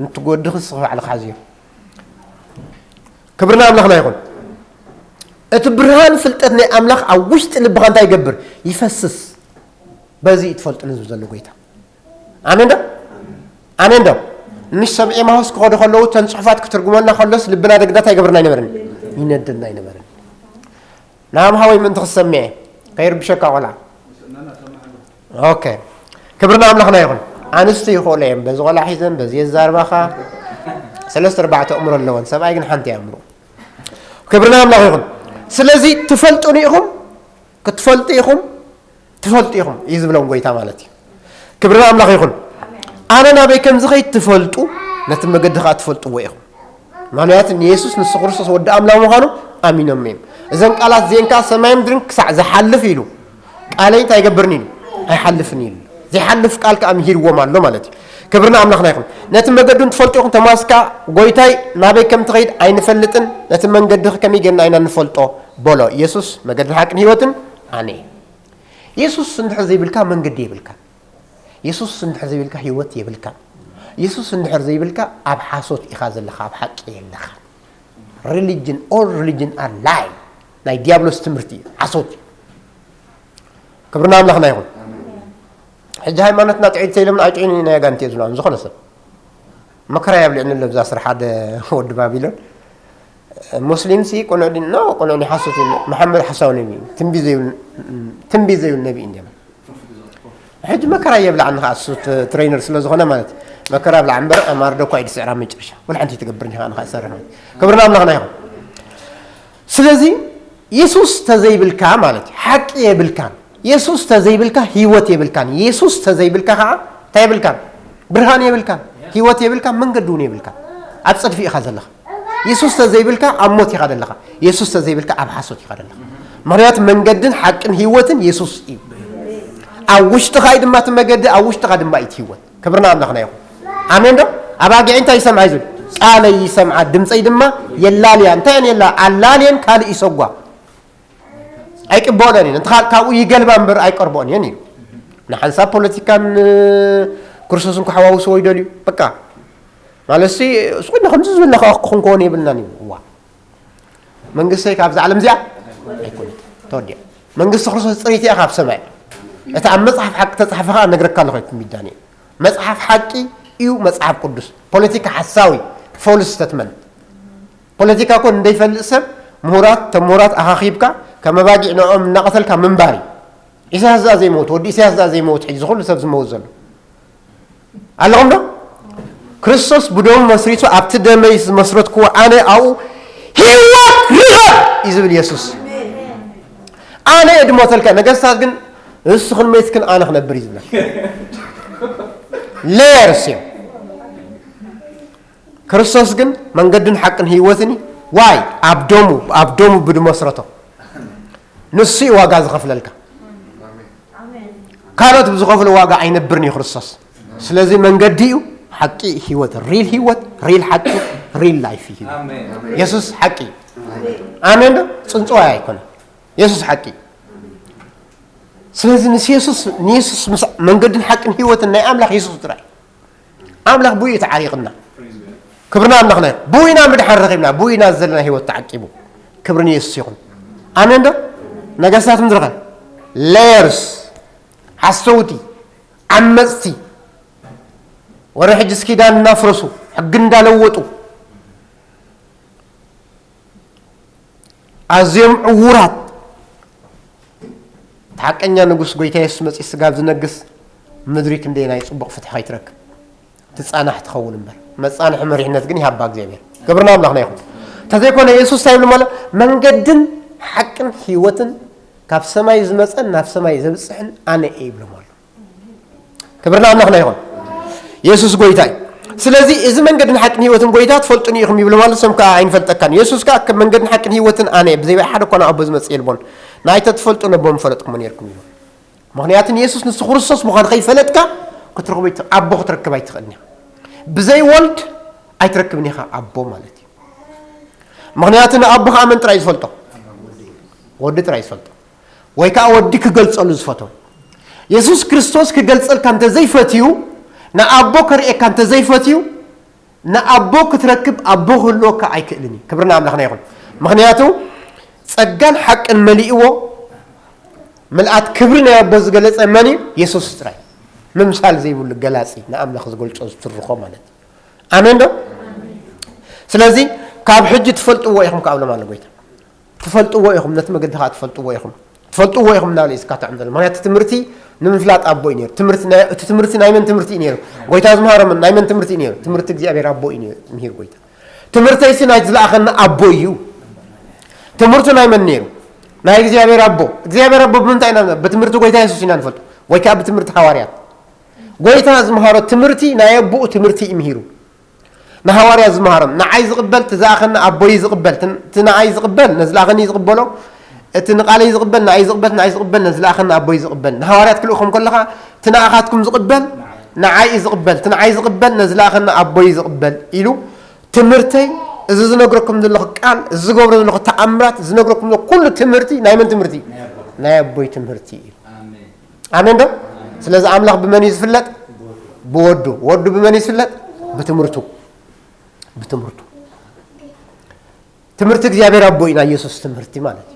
እንትጎድኽ ንስኻ ባዕልኻ ሓዝዮ። ክብሪ ንኣምላኽና ይኹን። እቲ ብርሃን ፍልጠት ናይ ኣምላኽ ኣብ ውሽጢ ልብኻ እንታይ ይገብር? ይፈስስ። በዚ እዩ ትፈልጡ ንዝብ ዘሎ ጎይታ። ኣሜን ዶ? ኣሜን ዶ? ምሽ ሰብ ኤማሁስ ክኸዱ ከለዉ እተን ጽሑፋት ክትርጉመልና ከሎስ ልብና ደግዳት ኣይገብርና ኣይነበርን። ይነደና ኣይነበርን። ናም ሃወይ ምእንቲ ክሰምዐ ከይርብሸካ ቆልዓ። ኦኬ። ክብሪ ንኣምላኽና ይኹን። ኣንስቲ ይኽእሎ እየን። በዚ ቆልዓ ሒዘን፣ በዚ የዛርባኻ። ሰለስተ ኣርባዕተ ኣእምሮ ኣለወን። ሰብኣይ ግን ሓንቲ ኣእምሮ። ክብሪ ንኣምላኽ ይኹን። ስለዚ ትፈልጡኒ ኢኹም፣ ክትፈልጡ ኢኹም፣ ትፈልጡ ኢኹም እዩ ዝብሎም ጎይታ ማለት እዩ። ክብሪ ንኣምላኽ ይኹን። ኣነ ናበይ ከም ዝኸይድ ትፈልጡ፣ ነቲ መገዲ ኸኣ ትፈልጥዎ ኢኹም። ምኽንያቱ ንየሱስ ንሱ ክርስቶስ ወዲ ኣምላኽ ምዃኑ ኣሚኖም እዮም። እዘን ቃላት እዚአን ከኣ ሰማይ ምድርን ክሳዕ ዝሓልፍ ኢሉ፣ ቃለይ እንታይ ኣይገብርን ኢሉ? ኣይሓልፍን ኢሉ። ዘይሓልፍ ቃል ከኣ ምሂርዎም ኣሎ ማለት እዩ። ክብሪ ንኣምላኽና ይኹን። ነቲ መገዱን ትፈልጡ ኢኹም። ቶማስ ከኣ ጎይታይ ናበይ ከም ትኸይድ ኣይንፈልጥን፣ ነቲ መንገዲ ከመይ ጌርና ኢና ንፈልጦ? በሎ። ኢየሱስ መገድን ሓቅን ህይወትን ኣነ እየ። የሱስ እንድሕር ዘይብልካ መንገዲ የብልካ። የሱስ እንድሕር ዘይብልካ ህይወት የብልካ። የሱስ እንድሕር ዘይብልካ ኣብ ሓሶት ኢኻ ዘለኻ፣ ኣብ ሓቂ የለኻ። ሪሊጅን፣ ኦል ሪሊጅን ኣር ላይ፣ ናይ ዲያብሎስ ትምህርቲ እዩ፣ ሓሶት እዩ። ክብሪ ንኣምላኽና ይኹን። ሕጂ ሃይማኖትና ጥዕይቲ ኢሎምና ኣይጥዕዩን ኢና ኣጋንንቲ እየ ዝብሎም ዝኾነ ሰብ። መከራ የብልዕኒ ኣሎ ብዛ ስራሕ ሓደ ወዲ ባቢሎን። ሙስሊም ሲ ቅኑዕ ድን ኖ ቅኑዕ ናይ ሓሶት እዩ። መሓመድ ሓሳዊ ነቢ እዩ። ትንቢት ዘይብል ትንቢት ዘይብል ነቢ እዩ እንዲያም። ሕጂ መከራ የብላዕኒ ከዓ እሱ ት- ትሬነር ስለ ዝኾነ ማለት እዩ። መከራ ብላዕ እምበር ኣማርዶ እኳ ኢድ ስዕራ መጨረሻ ወላ ሓንቲ ትገብር እንዲኻ ንኻ ሰርሕ ማለት እዩ። ክብርና ኣምላኽና ይኹን። ስለዚ የሱስ ተዘይብልካ ማለት እዩ ሓቂ የብልካን። የሱስ ተዘይብልካ ህይወት የብልካን። የሱስ ተዘይብልካ ከዓ እንታይ የብልካን? ብርሃን የብልካን፣ ህይወት የብልካን፣ መንገዲ እውን የብልካን። ኣብ ፅድፊ ኢኻ ዘለኻ። የሱስ ተዘይብልካ ኣብ ሞት ኢኻ ዘለኻ። የሱስ ተዘይብልካ ኣብ ሓሶት ኢኻ ዘለኻ። ምክንያቱ መንገድን ሓቅን ህይወትን የሱስ እዩ። ኣብ ውሽጥኻ እዩ ድማ እቲ መገዲ፣ ኣብ ውሽጥኻ ድማ እዩ እቲ ህይወት። ክብርና ኣምላኽና ይኹን። ኣሜን ዶ? ኣባጊዕ እንታይ ይሰምዓ እዩ ዝብል? ቃለይ ይሰምዓ፣ ድምፀይ ድማ የላልያ። እንታይ እየን የላ ኣላልየን ካልእ ይሰጓ። ኣይቅበኦለን እየን። እንተ ካብኡ ይገልባ እምበር ኣይቀርበኦን እየን እዩ። ንሓንሳብ ፖለቲካን ክርስቶስን ክሓዋውስዎ ይደልዩ። በቃ ማለት ሲ ስቁድና ከምዚ ዝበልና ከዓ ክኾን ከሆን የብልናን እዩ። እዋ መንግስተይ ካብዛ ዓለም እዚኣ ኣይኮነት ተወዲኣ። መንግስቲ ክርስቶስ ፅሪት እያ ካብ ሰማይ። እቲ ኣብ መፅሓፍ ሓቂ ተፃሕፈ ከዓ ነግረካ ኣለኹ ኣይኩም ይዳን እዩ። መፅሓፍ ሓቂ እዩ መፅሓፍ ቅዱስ። ፖለቲካ ሓሳዊ ፎልስ ስተትመንት። ፖለቲካ እኮ እንደይፈልጥ ሰብ ምሁራት ተምሁራት ኣኻኺብካ ከም ኣባጊዕ ንኦም እናቐተልካ ምንባር እዩ። ኢሳያስ ዝኣ ዘይመውት ወዲ ኢሳያስ ዝኣ ዘይመውት ሕጂ ዝኹሉ ሰብ ዝመውት ዘሎ ኣለኹም ዶ? ክርስቶስ ብደሙ መስሪቱ ኣብቲ ደመይ ዝመስረትክዎ ኣነ ኣብኡ ህይወት ርኸብ እዩ ዝብል የሱስ። ኣነ እየ ድሞተልካ። ነገስታት ግን ንስኽን መይትክን ኣነ ክነብር እዩ ዝብለካ። ሌየርስ እዮም። ክርስቶስ ግን መንገድን ሓቅን ህይወትን እዩ። ዋይ ኣብ ደሙ ኣብ ደሙ ብድመስረቶ ንሱ እዩ ዋጋ ዝኸፍለልካ። ካልኦት ብዝኸፍሉ ዋጋ ኣይነብርን እዩ ክርስቶስ። ስለዚ መንገዲ እዩ ሓቂ ህይወት ሪል ህይወት ሪል ሓቂ ሪል ላይፍ እዩ። የሱስ ሓቂ እዩ። ኣሜን ዶ? ፅንፅዋይ ኣይኮነ። የሱስ ሓቂ እዩ። ስለዚ ምስ የሱስ ንየሱስ ምስ መንገድን ሓቅን ህይወትን ናይ ኣምላኽ የሱስ ጥራይ። ኣምላኽ ብኡ እዩ ተዓሪቕና። ክብርና ኣምላኽና እዩ። ብኡ ኢና ምድሓር ረኺብና፣ ብኡ ኢና ዘለና ህይወት ተዓቂቡ። ክብሪ ንየሱስ ይኹን። ኣሜን ዶ? ነገስታት ምድርኸ ሌየርስ ሓሰውቲ ዓመፅቲ ወረ ሕጅስ ኪዳን እናፍረሱ ሕጊ እንዳለወጡ ኣዝዮም ዕዉራት። እቲ ሓቀኛ ንጉስ ጎይታ የሱስ መጺኡ ስጋብ ዝነግስ ምድሪ ክንደይ ናይ ጽቡቕ ፍትሒ ከይትረክብ ትጻናሕ ትኸውን እምበር መጻንሒ መሪሕነት ግን ይሃባ እግዚኣብሔር። ክብርና ኣምላኽና ይኹን። እንተዘይኮነ የሱስ እንታይ ይብሉ ማለት መንገድን ሓቅን ህይወትን ካብ ሰማይ ዝመጸን ናብ ሰማይ ዘብጽሕን ኣነ እየ ይብሎም ኣሎ። ክብርና ኣምላኽና ይኹን። የሱስ ጎይታ እዩ። ስለዚ እዚ መንገድን ሓቅን ህይወትን ጎይታ ትፈልጡኒ ኢኹም ይብሎም ኣሎ። ሰም ከዓ ኣይንፈልጠካን። የሱስ ከዓ ከም መንገድን ሓቅን ህይወትን ኣነ እየ፣ ብዘይ ሓደ እኳ ናብ ኣቦ ዝመጽእ የልቦን። ንኣይ ተትፈልጡ ነቦ ምፈለጥኩሞ ነርኩም ይብሎም። ምኽንያቱ ንየሱስ ንሱ ክርስቶስ ምዃኑ ከይፈለጥካ ክትረኽቦ ኣይት- ኣቦ ክትረክብ ኣይትኽእልን ኢኻ። ብዘይ ወልድ ኣይትረክብን ኢኻ ኣቦ ማለት እዩ። ምኽንያቱ ንኣቦ ከዓ መን ጥራይ ዝፈልጦ? ወዲ ጥራይ ዝፈልጦ። ወይ ከዓ ወዲ ክገልጸሉ ዝፈትዎ። የሱስ ክርስቶስ ክገልጸልካ እንተዘይፈትዩ፣ ንኣቦ ከርእየካ እንተዘይፈትዩ፣ ንኣቦ ክትረክብ ኣቦ ክህልወካ ኣይክእልን እዩ። ክብሪ ንኣምላኽና ይኹን። ምኽንያቱ ጸጋን ሓቅን መሊእዎ ምልኣት ክብሪ ናይ ኣቦ ዝገለጸ መን እዩ? የሱስ ጥራይ። ምምሳል ዘይብሉ ገላጺ ንኣምላኽ ዝገልጾ ዝትርኾ ማለት እዩ። ኣሜን ዶ? ስለዚ ካብ ሕጂ ትፈልጥዎ ኢኹም ክኣብሎም ኣሎ ጎይታ። ትፈልጥዎ ኢኹም፣ ነቲ መገዲ ከዓ ትፈልጥዎ ኢኹም። ትፈልጥዎ ኢኹም እናበለ እዩ ዝካትዖም ዘሎ። ምኽንያቱ ትምህርቲ ንምፍላጥ ኣቦ እዩ ነይሩ። ትምህርቲ ናይ- እቲ ትምህርቲ ናይ መን ትምህርቲ እዩ ነይሩ? ጎይታ ዝምሃሮም ናይ መን ትምህርቲ እዩ ነይሩ? ትምህርቲ እግዚኣብሔር ኣቦ እዩ ነይሩ፣ ምሂር ጎይታ። ትምህርተይሲ ናይ ዝለኣኸኒ ኣቦ እዩ። ትምህርቱ ናይ መን ነይሩ? ናይ እግዚኣብሔር ኣቦ። እግዚኣብሔር ኣቦ ብምንታይ ኢና? ብትምህርቲ ጎይታ የሱስ ኢና ንፈልጦ፣ ወይ ከዓ ብትምህርቲ ሃዋርያት። ጎይታ ዝምሃሮ ትምህርቲ ናይ ኣቦኡ ትምህርቲ እዩ ምሂሩ። ንሃዋርያ ዝምሃሮም ንዓይ ዝቕበል እቲ ዝኣኸኒ ኣቦይ ዝቕበል እቲ ንዓይ ዝቕበል ነዝለኣኸኒ ዝቕበሎ እቲ ንቓለይ ዝቕበል ንኣይ ዝቕበል ንዓይ ዝቕበል ነዝለኣኸኒ ኣቦይ ዝቕበል ንሃዋርያት ክልእኹም ከለኻ እቲ ንኣኻትኩም ዝቕበል ንዓይ እዩ ዝቕበል እቲ ንዓይ ዝቕበል ነዝለኣኸኒ ኣቦይ ዝቕበል ኢሉ ትምህርተይ እዚ ዝነግረኩም ዘለኹ ቃል እዚ ዝገብሮ ዘለኹ ተኣምራት ዝነግረኩም ዘለኹ ኩሉ ትምህርቲ ናይ መን ትምህርቲ ናይ ኣቦይ ትምህርቲ እዩ ኣሜን ዶ ስለዚ ኣምላኽ ብመን እዩ ዝፍለጥ ብወዱ ወዱ ብመን እዩ ዝፍለጥ ብትምህርቱ ብትምህርቱ ትምህርቲ እግዚኣብሔር ኣቦ ኢና ኢየሱስ ትምህርቲ ማለት እዩ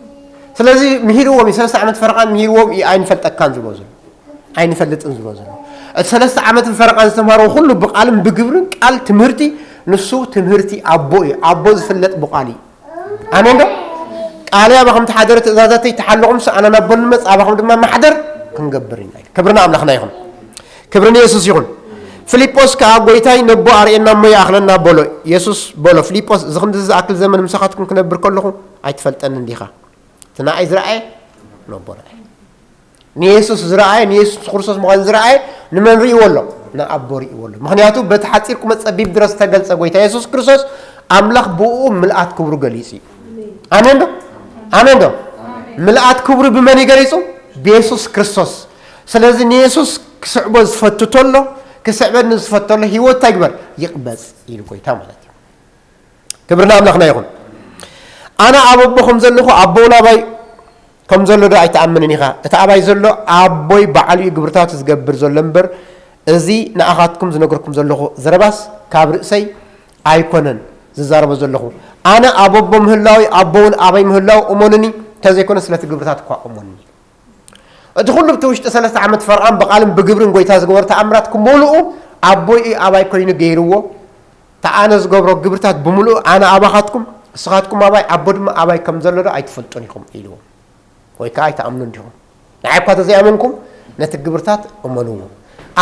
ስለዚ ምሂርዎም እዩ ሰለስተ ዓመት ፈረቓን ምሂርዎም እዩ ኣይንፈልጠካን ዝብሎ ዘሎ ኣይንፈልጥን ዝብሎ ዘሎ እቲ ሰለስተ ዓመትን ፈረቓን ዝተምሃሮ ኩሉ ብቃልን ብግብርን ቃል ትምህርቲ ንሱ ትምህርቲ ኣቦ እዩ ኣቦ ዝፍለጥ ብቃል እዩ ኣሜን ዶ? ቃለይ ኣባኹም ትሓደር፣ ትእዛዛተይ ትሓልኹምስ፣ ኣነ ናብ ኣቦ ንመጽእ፣ ኣባኹም ድማ ማሕደር ክንገብር ኢና። ክብሪ ንኣምላኽና ይኹን። ክብሪ ንየሱስ ይኹን። ፊልጶስ ከኣ፣ "ጐይታይ፣ ነቦ ኣርእየና እሞ ይኣኽለና" በሎ። የሱስ በሎ፣ "ፊልጶስ፣ እዚ ክንድዚ ዝኣክል ዘመን ምሳኻትኩም ክነብር ከለኹ ኣይትፈልጠንን ዲኻ? እቲ ንኣይ ዝረኣየ ነቦ ረኣየ።" ንየሱስ ዝረኣየ፣ ንየሱስ ክርስቶስ ምዃኑ ዝረኣየ ንመን ርእይዎ ኣሎ? ንኣቦ ርእይዎ ኣሎ። ምኽንያቱ በቲ ሓጺር ቁመት ጸቢብ ድረስ ዝተገልጸ ጐይታ የሱስ ክርስቶስ ኣምላኽ ብእኡ ምልኣት ክብሩ ገሊጹ እዩ። ኣሜን ዶ? ኣሜን ዶ? ምልኣት ክብሩ ብመን እዩ ገሊጹ? ብየሱስ ክርስቶስ። ስለዚ ንየሱስ ክስዕቦ ዝፈቱ ተሎ፣ ክስዕበኒ ዝፈቱ ተሎ፣ ህይወት እንታይ ይግበር? ይቕበጽ ኢሉ ጐይታ ማለት እዩ። ክብሪ ንኣምላኽና ይኹን። ኣነ ኣብ ኣቦ ከም ዘለኹ፣ ኣቦ እውን ኣባይ ከም ዘሎ ዶ ኣይትኣምንን ኢኻ? እቲ ኣባይ ዘሎ ኣቦይ ባዕሉ እዩ ግብርታቱ ዝገብር ዘሎ እምበር፣ እዚ ንኣኻትኩም ዝነግረኩም ዘለኹ ዘረባስ ካብ ርእሰይ ኣይኮነን ዝዛረቦ ዘለኹ። ኣነ ኣብ ኣቦ ምህላወይ፣ ኣቦ እውን ኣባይ ምህላው እመኑኒ፣ እንተዘይኮነ ስለቲ ግብርታት እኳ እመኑኒ። እቲ ኩሉ ብቲ ውሽጢ ሰለስተ ዓመት ፈርዖን ብቓልን ብግብርን ጐይታ ዝገበሮ ተኣምራት ክመልኡ ኣቦይ እዩ ኣባይ ኮይኑ ገይርዎ። እቲ ኣነ ዝገብሮ ግብርታት ብምልኡ ኣነ ኣባኻትኩም፣ እስኻትኩም ኣባይ፣ ኣቦ ድማ ኣባይ ከም ዘሎ ዶ ኣይትፈልጡን ኢኹም ኢልዎም። ወይ ከኣ ኣይትኣምኑን ዲኹም? ንዓይ እኳ ተዘይኣመንኩም ነቲ ግብርታት እመንዎ።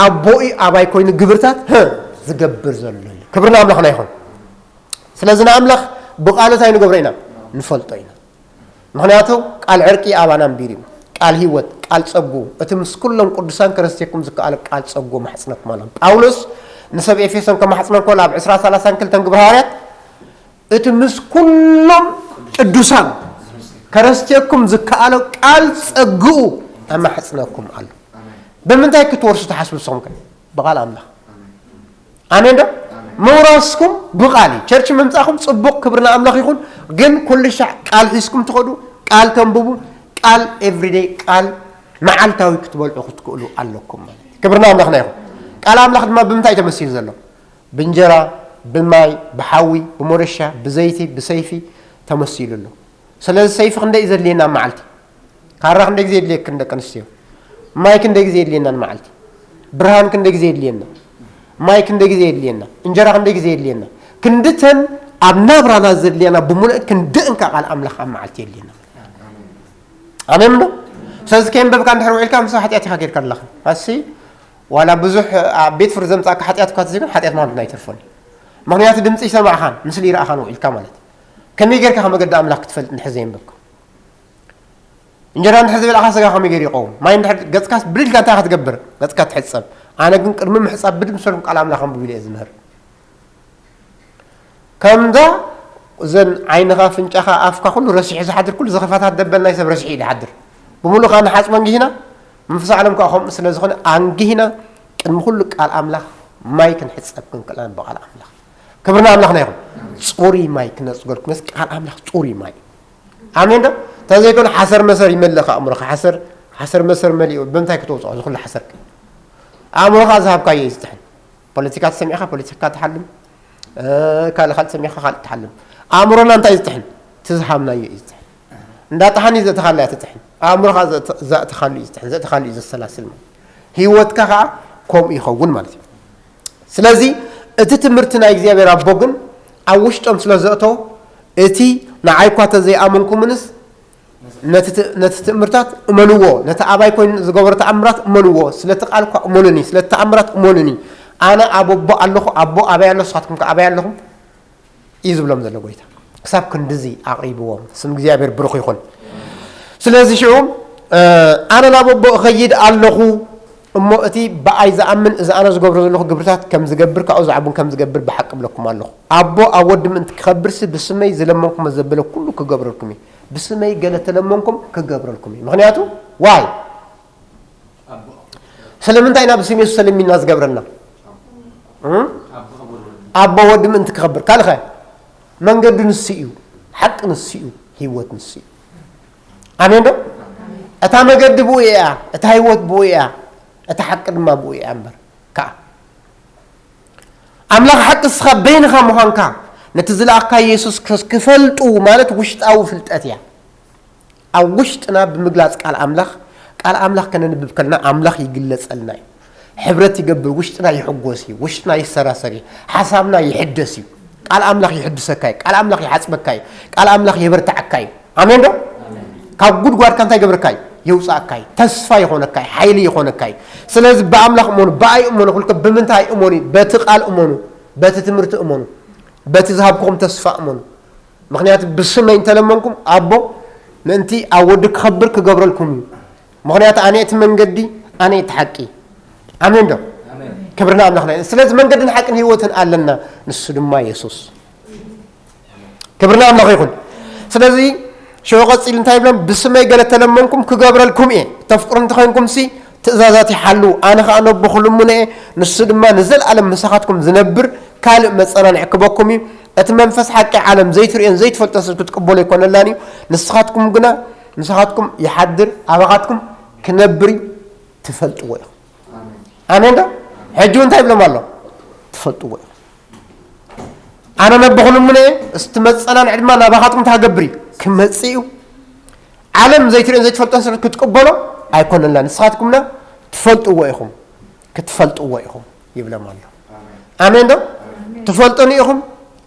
ኣቦ እዩ ኣባይ ኮይኑ ግብርታት፣ ህ፣ ዝገብር ዘሎ እዩ። ክብሪ ንኣምላኽና ይኹን። ስለዚ ንኣምላኽ ብቓሉ እንታይ ንገብሮ ኢና? ንፈልጦ ኢና። ምኽንያቱ ቃል ዕርቂ ኣባና ኣንቢሩ እዩ። ቃል ህይወት፣ ቃል ጸጉ፣ እቲ ምስ ኩሎም ቅዱሳን ከረስቴኩም ዝከኣለ ቃል ጸጉ ማሕጽነኩም ኣሎ። ጳውሎስ ንሰብ ኤፌሶን ከማሕጽኖም ከሎ ኣብ ዕስራ ሰላሳን ክልተን ግብረ ሃዋርያት እቲ ምስ ኩሎም ቅዱሳን ከረስቴኩም ዝከኣለ ቃል ጸግኡ ኣማሕጽነኩም ኣሎ። ብምንታይ ክትወርሱ ትሓስቡ ንስኹም ከ? ብቓል ኣምላኽ። ኣሜን ዶ? ምውራስኩም ብቓል እዩ። ቸርች ምምጻእኩም ጽቡቕ፣ ክብሪ ንኣምላኽ ይኹን። ግን ኩሉ ሻዕ ቃል ሒዝኩም ትኸዱ፣ ቃል ተንብቡ፣ ቃል ኤቭሪደይ፣ ቃል መዓልታዊ ክትበልዑ ክትክእሉ ኣለኩም ማለት እዩ። ክብሪ ንኣምላኽና ይኹን። ቃል ኣምላኽ ድማ ብምንታይ እዩ ተመሲሉ ዘሎ? ብእንጀራ፣ ብማይ፣ ብሓዊ፣ ብሞረሻ፣ ብዘይቲ፣ ብሰይፊ ተመሲሉ ኣሎ። ስለዚ ሰይፊ ክንደይ እዩ ዘድልየና ኣብ መዓልቲ? ካራ ክንደይ ግዜ የድልየክን ደቂ ኣንስትዮ? ማይ ክንደይ ግዜ የድልየና ንመዓልቲ? ብርሃን ክንደይ ግዜ የድልየና? ማይ ክንደይ ግዜ የድልየና? እንጀራ ክንደይ ግዜ የድልየና? ክንድተን ኣብ ናብራና ዘድልየና ብምሉእ ክንድእን ከኣ ቃል ኣምላኽ ኣብ መዓልቲ የድልየና። ኣሜን ዶ? ስለዚ ከየንበብካ እንድሕር ውዒልካ ምስ ሓጢኣት ኢኻ ጌርካ ኣለኻ። ኣሲ ዋላ ብዙሕ ኣብ ቤት ፍርዲ ዘምጻእካ ሓጢኣት እኳ ተዘይኮነ ሓጢኣት ማለት ኣይተርፎን እዩ። ምኽንያቱ ድምጺ ይሰማዕኻን ምስሊ ይረኣኻን ውዒልካ ማለት እዩ። ከመይ ጌርካ ከ መገዲ ኣምላኽ ክትፈልጥ እንድሕር ዘየንበብካ? እንጀራ እንድሕር ዘይበላዕካ ስጋ ከመይ ገይሩ ይቐውም? ማይ እንድሕር ገጽካስ ብድልካ እንታይ ክትገብር? ገጽካ ትሕጸብ። ኣነ ግን ቅድሚ ምሕጻብ ብድም ሰልኩም ቃል ኣምላኽ ኣንብቡ ኢለ እየ ዝምህር። ከምዛ እዘን ዓይንኻ፣ ኣፍንጫኻ፣ ኣፍካ ኩሉ ረሲሑ ዝሓድር ኩሉ ዝኸፋታት ደበል ናይ ሰብ ረሲሑ እዩ ዝሓድር። ብምሉእ ከኣ ንሓጽቦ ኣንጊህና፣ መንፈሳዊ ዓለም ከኣ ከምኡ ስለ ዝኾነ ኣንጊህና ቅድሚ ኩሉ ቃል ኣምላኽ ማይ ክንሕጸብ ክንክእል ብቓል ኣምላኽ። ክብሪ ንኣምላኽና ይኹን። ጽሩይ ማይ ክነጽገልኩም፣ ቃል ኣምላኽ ጽሩይ ማይ። ኣሜን ዶ? እንተዘይኮነ ሓሰር መሰር ይመልእ ከኣ ኣእምሮኻ። ሓሰር፣ ሓሰር መሰር መሊኡ ብምንታይ ክተውጽኦ እዚ ኩሉ ሓሰር? ኣእምሮኻ ዝሃብካዮ እዩ ዝጥሕን። ፖለቲካ ተሰሚዕካ ፖለቲካ ትሓልም፣ እ፣ ካልእ ካልእ ተሰሚዕካ ካልእ ትሓልም። ኣእምሮና እንታይ እዩ ዝጥሕን? እቲ ዝሃብናዮ እዩ ዝጥሕን። እንዳ ጠሓኒ ዘእተኻላ እያ ትጥሕን። ኣእምሮኻ ዘእተ-፣ ዘእተኻሉ እዩ ዝጥሕን። ዘእተኻሉ እዩ ዘሰላስል ማለት። ህይወትካ ከኣ ከምኡ ይኸውን ማለት እዩ። ስለዚ እቲ ትምህርቲ ናይ እግዚኣብሔር ኣቦ ግን ኣብ ውሽጦም ስለ ዘእተው፣ እቲ ንዓይ እኳ ተዘይኣመንኩምንስ ነቲ ት-፣ ነቲ ትእምርታት እመንዎ፣ ነቲ ኣባይ ኮይኑ ዝገበሮ ተኣምራት እመንዎ፣ ስለቲ ቃል እኳ እመኑኒ፣ ስለቲ ተኣምራት እመኑኒ። ኣነ ኣብ ኣቦ ኣለኹ፣ ኣቦ ኣባይ ኣሎ፣ ንስኻትኩም ከ ኣባይ ኣለኹም እዩ ዝብሎም ዘሎ ጐይታ። ክሳብ ክንድዚ ኣቕሪብዎም። ስም እግዚኣብሔር ብሩኽ ይኹን። ስለዚ ሽዑ፣ እ፣ ኣነ ናብ ኣቦ እኸይድ ኣለኹ፣ እሞ እቲ ብኣይ ዝኣምን እዚ ኣነ ዝገብሮ ዘለኹ ግብርታት ከም ዝገብር፣ ካብኡ ዝዓቡን ከም ዝገብር ብሓቂ እብለኩም ኣለኹ። ኣቦ ኣብ ወዲ ምእንቲ ክኸብርሲ ብስመይ ዝለመንኩሞ ዘበለ ኩሉ ክገብረልኩም እዩ። ብስመይ ገለ ተለመንኩም ክገብረልኩም እዩ። ምኽንያቱ ዋይ ስለምንታይ ኢና ብስም የሱስ ተለሚንና ዝገብረልና? እ? ኣቦ ወዲ ምእንቲ ክኸብር። ካልኸ መንገዱ ንሱ እዩ፣ ሓቂ ንሱ እዩ፣ ህይወት ንሱ እዩ። ኣሜን ዶ? እታ መገዲ ብኡ እያ፣ እታ ህይወት ብኡ እያ፣ እታ ሓቂ ድማ ብኡ እያ እምበር። ከኣ ኣምላኽ ሓቂ እስኻ በይንኻ ምዃንካ ነቲ ዝለኣኽካ የሱስ ክርስቶስ ክፈልጡ ማለት ውሽጣዊ ፍልጠት እያ። ኣብ ውሽጥና ብምግላጽ ቃል ኣምላኽ፣ ቃል ኣምላኽ ከነንብብ ከለና ኣምላኽ ይግለጸልና እዩ። ሕብረት ይገብር፣ ውሽጥና ይሕጎስ እዩ፣ ውሽጥና ይሰራሰር እዩ፣ ሓሳብና ይሕደስ እዩ። ቃል ኣምላኽ ይሕድሰካ እዩ። ቃል ኣምላኽ ይሓጽበካ እዩ። ቃል ኣምላኽ የበርትዓካ እዩ። ኣሜን ዶ? ካብ ጉድጓድካ እንታይ ይገብረካ እዩ? የውጽኣካ እዩ። ተስፋ ይኾነካ እዩ። ሓይሊ ይኾነካ እዩ። ስለዚ ብኣምላኽ እመኑ፣ ብኣይ እመኑ፣ ኩልከ ብምንታይ እመኑ? በቲ ቃል እመኑ፣ በቲ ትምህርቲ እመኑ፣ በቲ ዝሃብኩኹም ተስፋ እመኑ። ምኽንያቱ ብስመይ እንተለመንኩም ኣቦ ምእንቲ ኣብ ወዲ ክኸብር ክገብረልኩም እዩ። ምኽንያቱ ኣነ እቲ መንገዲ፣ ኣነ እቲ ሓቂ። ኣሜን ዶ? ክብርና ኣምላኽና እዩ። ስለዚ መንገድን ሓቅን ህይወትን ኣለና፣ ንሱ ድማ የሱስ። ክብርና ኣምላኽ ይኹን። ስለዚ ሽዑ ቀጺሉ እንታይ ይብሎም? ብስመይ ገለ ተለመንኩም ክገብረልኩም እየ። ተፍቅሩ እንተኾይንኩም ሲ ትእዛዛት ይሓሉ። ኣነ ኸኣ ነቦ ክልምኖ እየ፣ ንሱ ድማ ንዘለኣለም ምሳኻትኩም ዝነብር ካልእ መጸናንዒ ክበኩም እዩ። እቲ መንፈስ ሓቂ ዓለም ዘይትርእዮን ዘይትፈልጦን ሰብ ክትቅበሎ ኣይኮነላን እዩ። ንስኻትኩም ግና ምሳኻትኩም ይሓድር፣ ኣባኻትኩም ክነብር እዩ፣ ትፈልጥዎ ኢኹም። ኣሜን ዶ? ሕጂ እውን እንታይ ይብሎም ኣሎ? ትፈልጥዎ ኢኹም። ኣነ ነቦ ክልምኖ እየ፣ እስቲ መጸናንዒ ድማ ናባኻትኩም እንታይ ክገብር እዩ? ክመጽእ እዩ። ዓለም ዘይትርእዮን ዘይትፈልጦን ስለ ክትቅበሎ ኣይኮነላ። ንስኻትኩምና ትፈልጥዎ ኢኹም፣ ክትፈልጥዎ ኢኹም ይብሎም ኣሎ። ኣሜን ዶ? ትፈልጡኒ ኢኹም፣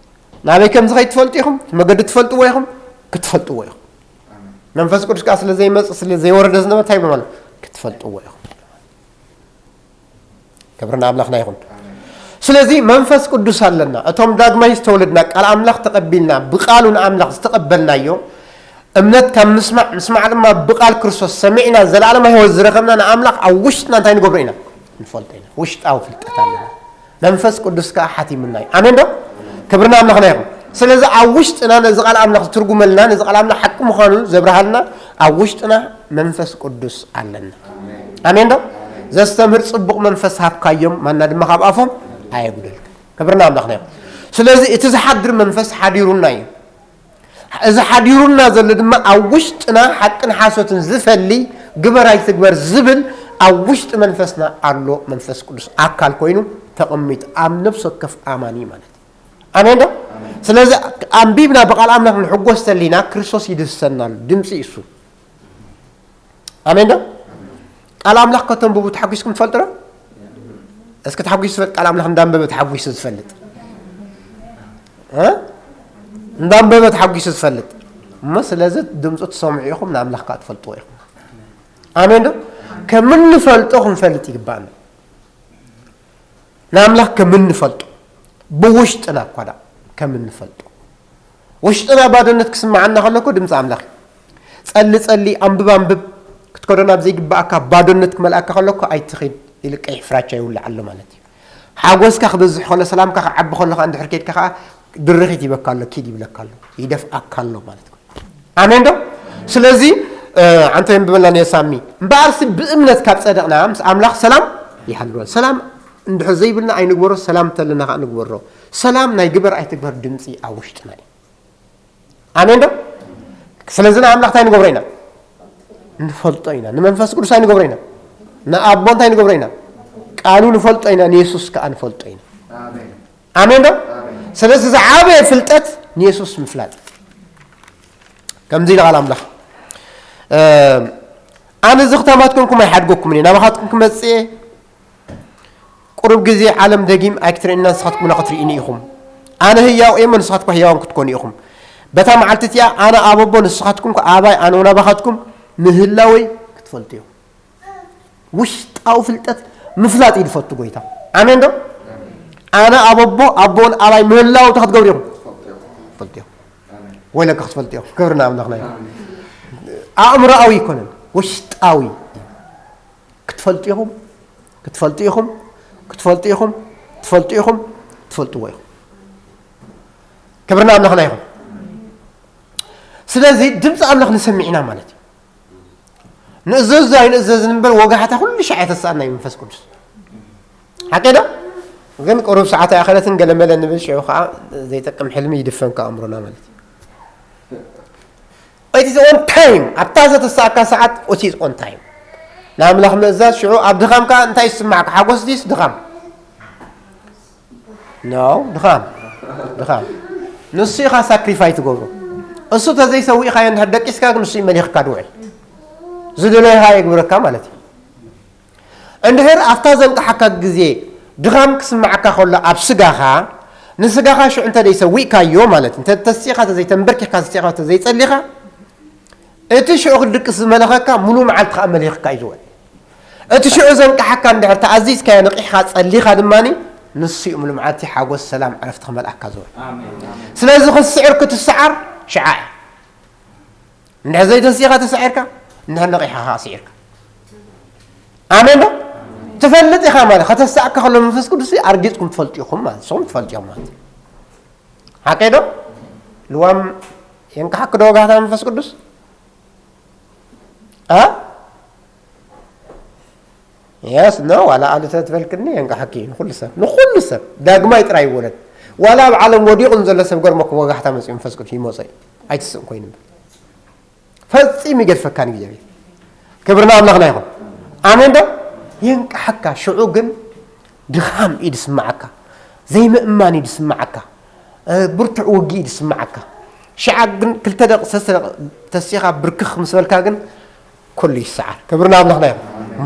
ናበይ ከም ዝኸይድ ትፈልጡ ኢኹም፣ እቲ መገዲ ትፈልጥዎ ኢኹም፣ ክትፈልጥዎ ኢኹም። መንፈስ ቅዱስ ከዓ ስለ ዘይመጽእ፣ ስለ ዘይወረደ ዝነበረ እንታይ ይብሎም ኣሎ? ክትፈልጥዎ ኢኹም። ክብሪ ንኣምላኽና ይኹን። ስለዚ መንፈስ ቅዱስ ኣለና። እቶም ዳግማይ ዝተወለድና፣ ቃል ኣምላኽ ተቐቢልና፣ ብቃሉ ንኣምላኽ ዝተቐበልናዮ፣ እምነት ካብ ምስማዕ፣ ምስማዕ ድማ ብቃል ክርስቶስ ሰሚዕና፣ ዘለኣለማዊ ህይወት ዝረኸብና፣ ንኣምላኽ ኣብ ውሽጥና እንታይ ንገብሮ ኢና? ንፈልጦ ኢና። ውሽጣዊ ፍልጠት ኣለና። መንፈስ ቅዱስ ከኣ ሓቲሙና እዩ። ኣሜን ዶ? ክብሪ ንኣምላኽና ይኹን። ስለዚ ኣብ ውሽጥና ነዚ ቃል ኣምላኽ ዝትርጉመልና፣ ነዚ ቃል ኣምላኽ ሓቂ ምዃኑ ዘብርሃልና፣ ኣብ ውሽጥና መንፈስ ቅዱስ ኣለና። ኣሜን ዶ? ዘስተምህር ጽቡቕ መንፈስ ሃብካዮም፣ ማና ድማ ካብ ኣፎም ኣየጉደልካ። ክብሪ ንኣምላኽና ይኹን። ስለዚ እቲ ዝሓድር መንፈስ ሓዲሩና እዩ። እዚ ሓዲሩና ዘሎ ድማ ኣብ ውሽጥና ሓቅን ሓሶትን ዝፈሊ፣ ግበር ኣይትግበር ዝብል ኣብ ውሽጢ መንፈስና ኣሎ። መንፈስ ቅዱስ ኣካል ኮይኑ ተቐሚጡ ኣብ ነፍሲ ወከፍ ኣማኒ ማለት እዩ። ኣሜን ዶ? ስለዚ ኣንቢብና ብቃል ኣምላኽ ንሕጎስ ተሊና ክርስቶስ ይድህሰና ኣሎ። ድምፂ እሱ። ኣሜን ዶ? ቃል ኣምላኽ ከተንብቡ ተሓጒስኩም ትፈልጡ ዶ? እስኪ ተሓጒሱ ዝፈልጥ ቃል ኣምላኽ እንዳንበበ ተሓጒሱ ዝፈልጥ? እ? እንዳንበበ ተሓጒሱ ዝፈልጥ? እሞ ስለዚ ድምፁ ትሰምዑ ኢኹም፣ ንኣምላኽ ከዓ ትፈልጥዎ ኢኹም። ኣሜን ዶ? ከም እንፈልጦ ክንፈልጥ ይግባኣና። ንኣምላኽ ከም እንፈልጦ፣ ብውሽጥና እኳ ደኣ ከም እንፈልጦ። ውሽጥና ባዶነት ክስምዓና ከሎ እኮ ድምፂ ኣምላኽ እዩ። ጸሊ ጸሊ፣ ኣንብብ ኣንብብ፣ ክትከዶ ናብ ዘይግባኣካ ባዶነት ክመልኣካ ከሎ እኮ ኣይትኺድ ኢሉ ቀይሕ ፍራቻ ይውልዕ ኣሎ ማለት እዩ። ሓጎስካ ክበዝሕ ከሎ፣ ሰላምካ ክዓቢ ከሎ ከኣ እንድሕር ኬድካ ከኣ ድርኺት ይበካ ኣሎ፣ ኪድ ይብለካ ኣሎ፣ ይደፍኣካ ኣሎ ማለት እዩ። ኣሜን ዶ? ስለዚ፣ እ፣ ኣንተ የንብበልና ነየ ሳሚ። እምበኣርሲ ብእምነት ካብ ጸደቕና ምስ ኣምላኽ ሰላም ይሃልወን። ሰላም እንድሕር ዘይብልና ኣይንግበሮ፣ ሰላም እንተለና ከኣ ንግበሮ። ሰላም ናይ ግበር ኣይትግበር ድምጺ ኣብ ውሽጥና እዩ። ኣሜን ዶ? ስለዚ ንኣምላኽ እንታይ ንገብሮ ኢና? ንፈልጦ ኢና። ንመንፈስ ቅዱስ እንታይ ንገብሮ ኢና? ንኣቦ እንታይ ንገብሮ ኢና? ቃሉ ንፈልጦ ኢና፣ ንየሱስ ከኣ ንፈልጦ ኢና። ኣሜን ዶ? ስለዚ ዝዓበየ ፍልጠት ንየሱስ ምፍላጥ። ከምዚ ኢሉ ቃል ኣምላኽ፣ እ፣ ኣነ እዚ ከተማትኩም ኣይሓድገኩምን እየ፣ ናባኻትኩም ክመጽእ እየ። ቁሩብ ግዜ ዓለም ደጊም ኣይክትርእየኒ፣ ንስኻትኩም ግና ክትርእዩኒ ኢኹም። ኣነ ህያው እየ እሞ ንስኻትኩም ህያዋን ክትኮኑ ኢኹም። በታ መዓልቲ እቲኣ ኣነ ኣብ ኣቦ፣ ንስኻትኩም ከኣ ኣባይ፣ ኣነ እውን ኣባኻትኩም ምህላወይ ክትፈልጡ ኢኹም። ውሽጣዊ ፍልጠት ምፍላጥ እዩ ዝፈቱ ጎይታ። ኣሜን ዶ? ኣነ ኣብ ኣቦ፣ ኣቦ እውን ኣባይ ምህላው እንታይ ክትገብሩ ኢኹም? ትፈልጡ ኢኹም። ወይለካ ክትፈልጡ ኢኹም። ክብሪ ንኣምላኽና ይኹን። ኣእምሮኣዊ ኣይኮነን፣ ውሽጣዊ። ክትፈልጡ ኢኹም፣ ክትፈልጡ ኢኹም፣ ክትፈልጡ ኢኹም፣ ትፈልጡ ኢኹም፣ ትፈልጥዎ ኢኹም። ክብሪ ንኣምላኽና ይኹን። ስለዚ ድምፂ ኣምላኽ ንሰምዕ ኢና ማለት እዩ። ንእዘዝ ኣይንእዘዝን እምበር ወጋሕታ ኩሉ ሻዕ የተስኣና እዩ መንፈስ ቅዱስ። ሓቂ ዶ? ግን ቁሩብ ሰዓት ኣይኣኸለትን ገለመለ ንብል፣ ሽዑ ከዓ ዘይጠቅም ሕልሚ ይድፈን ከኣ ኣእምሮና ማለት እዩ። It is on time። ኣብታ ዘተሳእካ ሰዓት it is on time። ንኣምላኽ ምእዛዝ ሽዑ ኣብ ድኻም ከኣ እንታይ ይስማዓካ? ሓጎስ ድዩስ ድኻም? No፣ ድኻም። ድኻም። ንሱ ኢኻ ሳክሪፋይ ትገብሮ። እሱ ተዘይሰዊእኻዮ እንድሕር ደቂስካ ግን ንሱ እዩ መሊኽካ ድውዕል። ዝደለይኻ የግብረካ ማለት እዩ። እንድሕር ኣብታ ዘንቅሓካ ግዜ ድኻም ክስምዓካ ከሎ ኣብ ስጋኻ፣ ንስጋኻ ሽዑ እንተ ዘይሰዊእካዮ ማለት፣ እንተ ተሲኻ፣ እንተ ዘይተንበርኪኻ፣ ተሲኻ፣ እንተ ዘይጸሊኻ፣ እቲ ሽዑ ክድቅስ ዝመለኸካ፣ ሙሉ መዓልቲ ከኣ መሊኽካ እዩ ዝውዕል። እቲ ሽዑ ዘንቅሓካ እንድሕር ተኣዚዝካዮ፣ ነቒሕኻ፣ ጸሊኻ ድማኒ፣ ንሱ እዩ ሙሉ መዓልቲ ሓጎስ፣ ሰላም፣ ዕረፍቲ ክመልኣካ ዝውዕል። ስለዚ ክትስዕር ክትሰዓር ሽዓ እዩ። እንድሕር ዘይተሲኻ ተሳዒርካ፣ እንድሕር ነቒሕኻ ከኣ ስዒርካ። ኣሜን ዶ? ትፈልጥ ኢኻ ማለት፣ ከተሳእካ ከሎ መንፈስ ቅዱስ ኣርጊጽኩም ትፈልጡ ኢኹም ማለት፣ ንስኹም ትፈልጡ ኢኹም ማለት። ሓቀይ ዶ? ልዋም የንቅሓኪ ዶ ወጋሕታ መንፈስ ቅዱስ? ኣ? የስ፣ ኖ፣ ዋላ ኣሉተ ትበልክኒ የንቅሓኪ እዩ፣ ንኹሉ ሰብ፣ ንኹሉ ሰብ፣ ዳግማይ ጥራይ ይወለድ። ዋላ ኣብ ዓለም ወዲቑ ንዘሎ ሰብ ገርመኩም ወጋሕታ መጺኡ መንፈስ ቅዱስ ይመጾ እዩ። ኣይትስእን ኮይኑ እምበር። ፈጺሙ ይገድፈካ ንእግዚኣብሔር። ክብሪ ንኣምላኽና ይኹን። ኣሜን ዶ? የንቅሓካ። ሽዑ ግን ድኻም እዩ ዝስምዓካ። ዘይምእማን እዩ ዝስምዓካ። እ፣ ብርቱዕ ውግእ እዩ ዝስምዓካ። ሽዓ ግን ክልተ ደቂ ሰለስተ ደቂ ተሲኻ ብርክኽ ምስ በልካ ግን ኩሉ ይሰዓር። ክብሪ ንኣምላኽና ይኹን።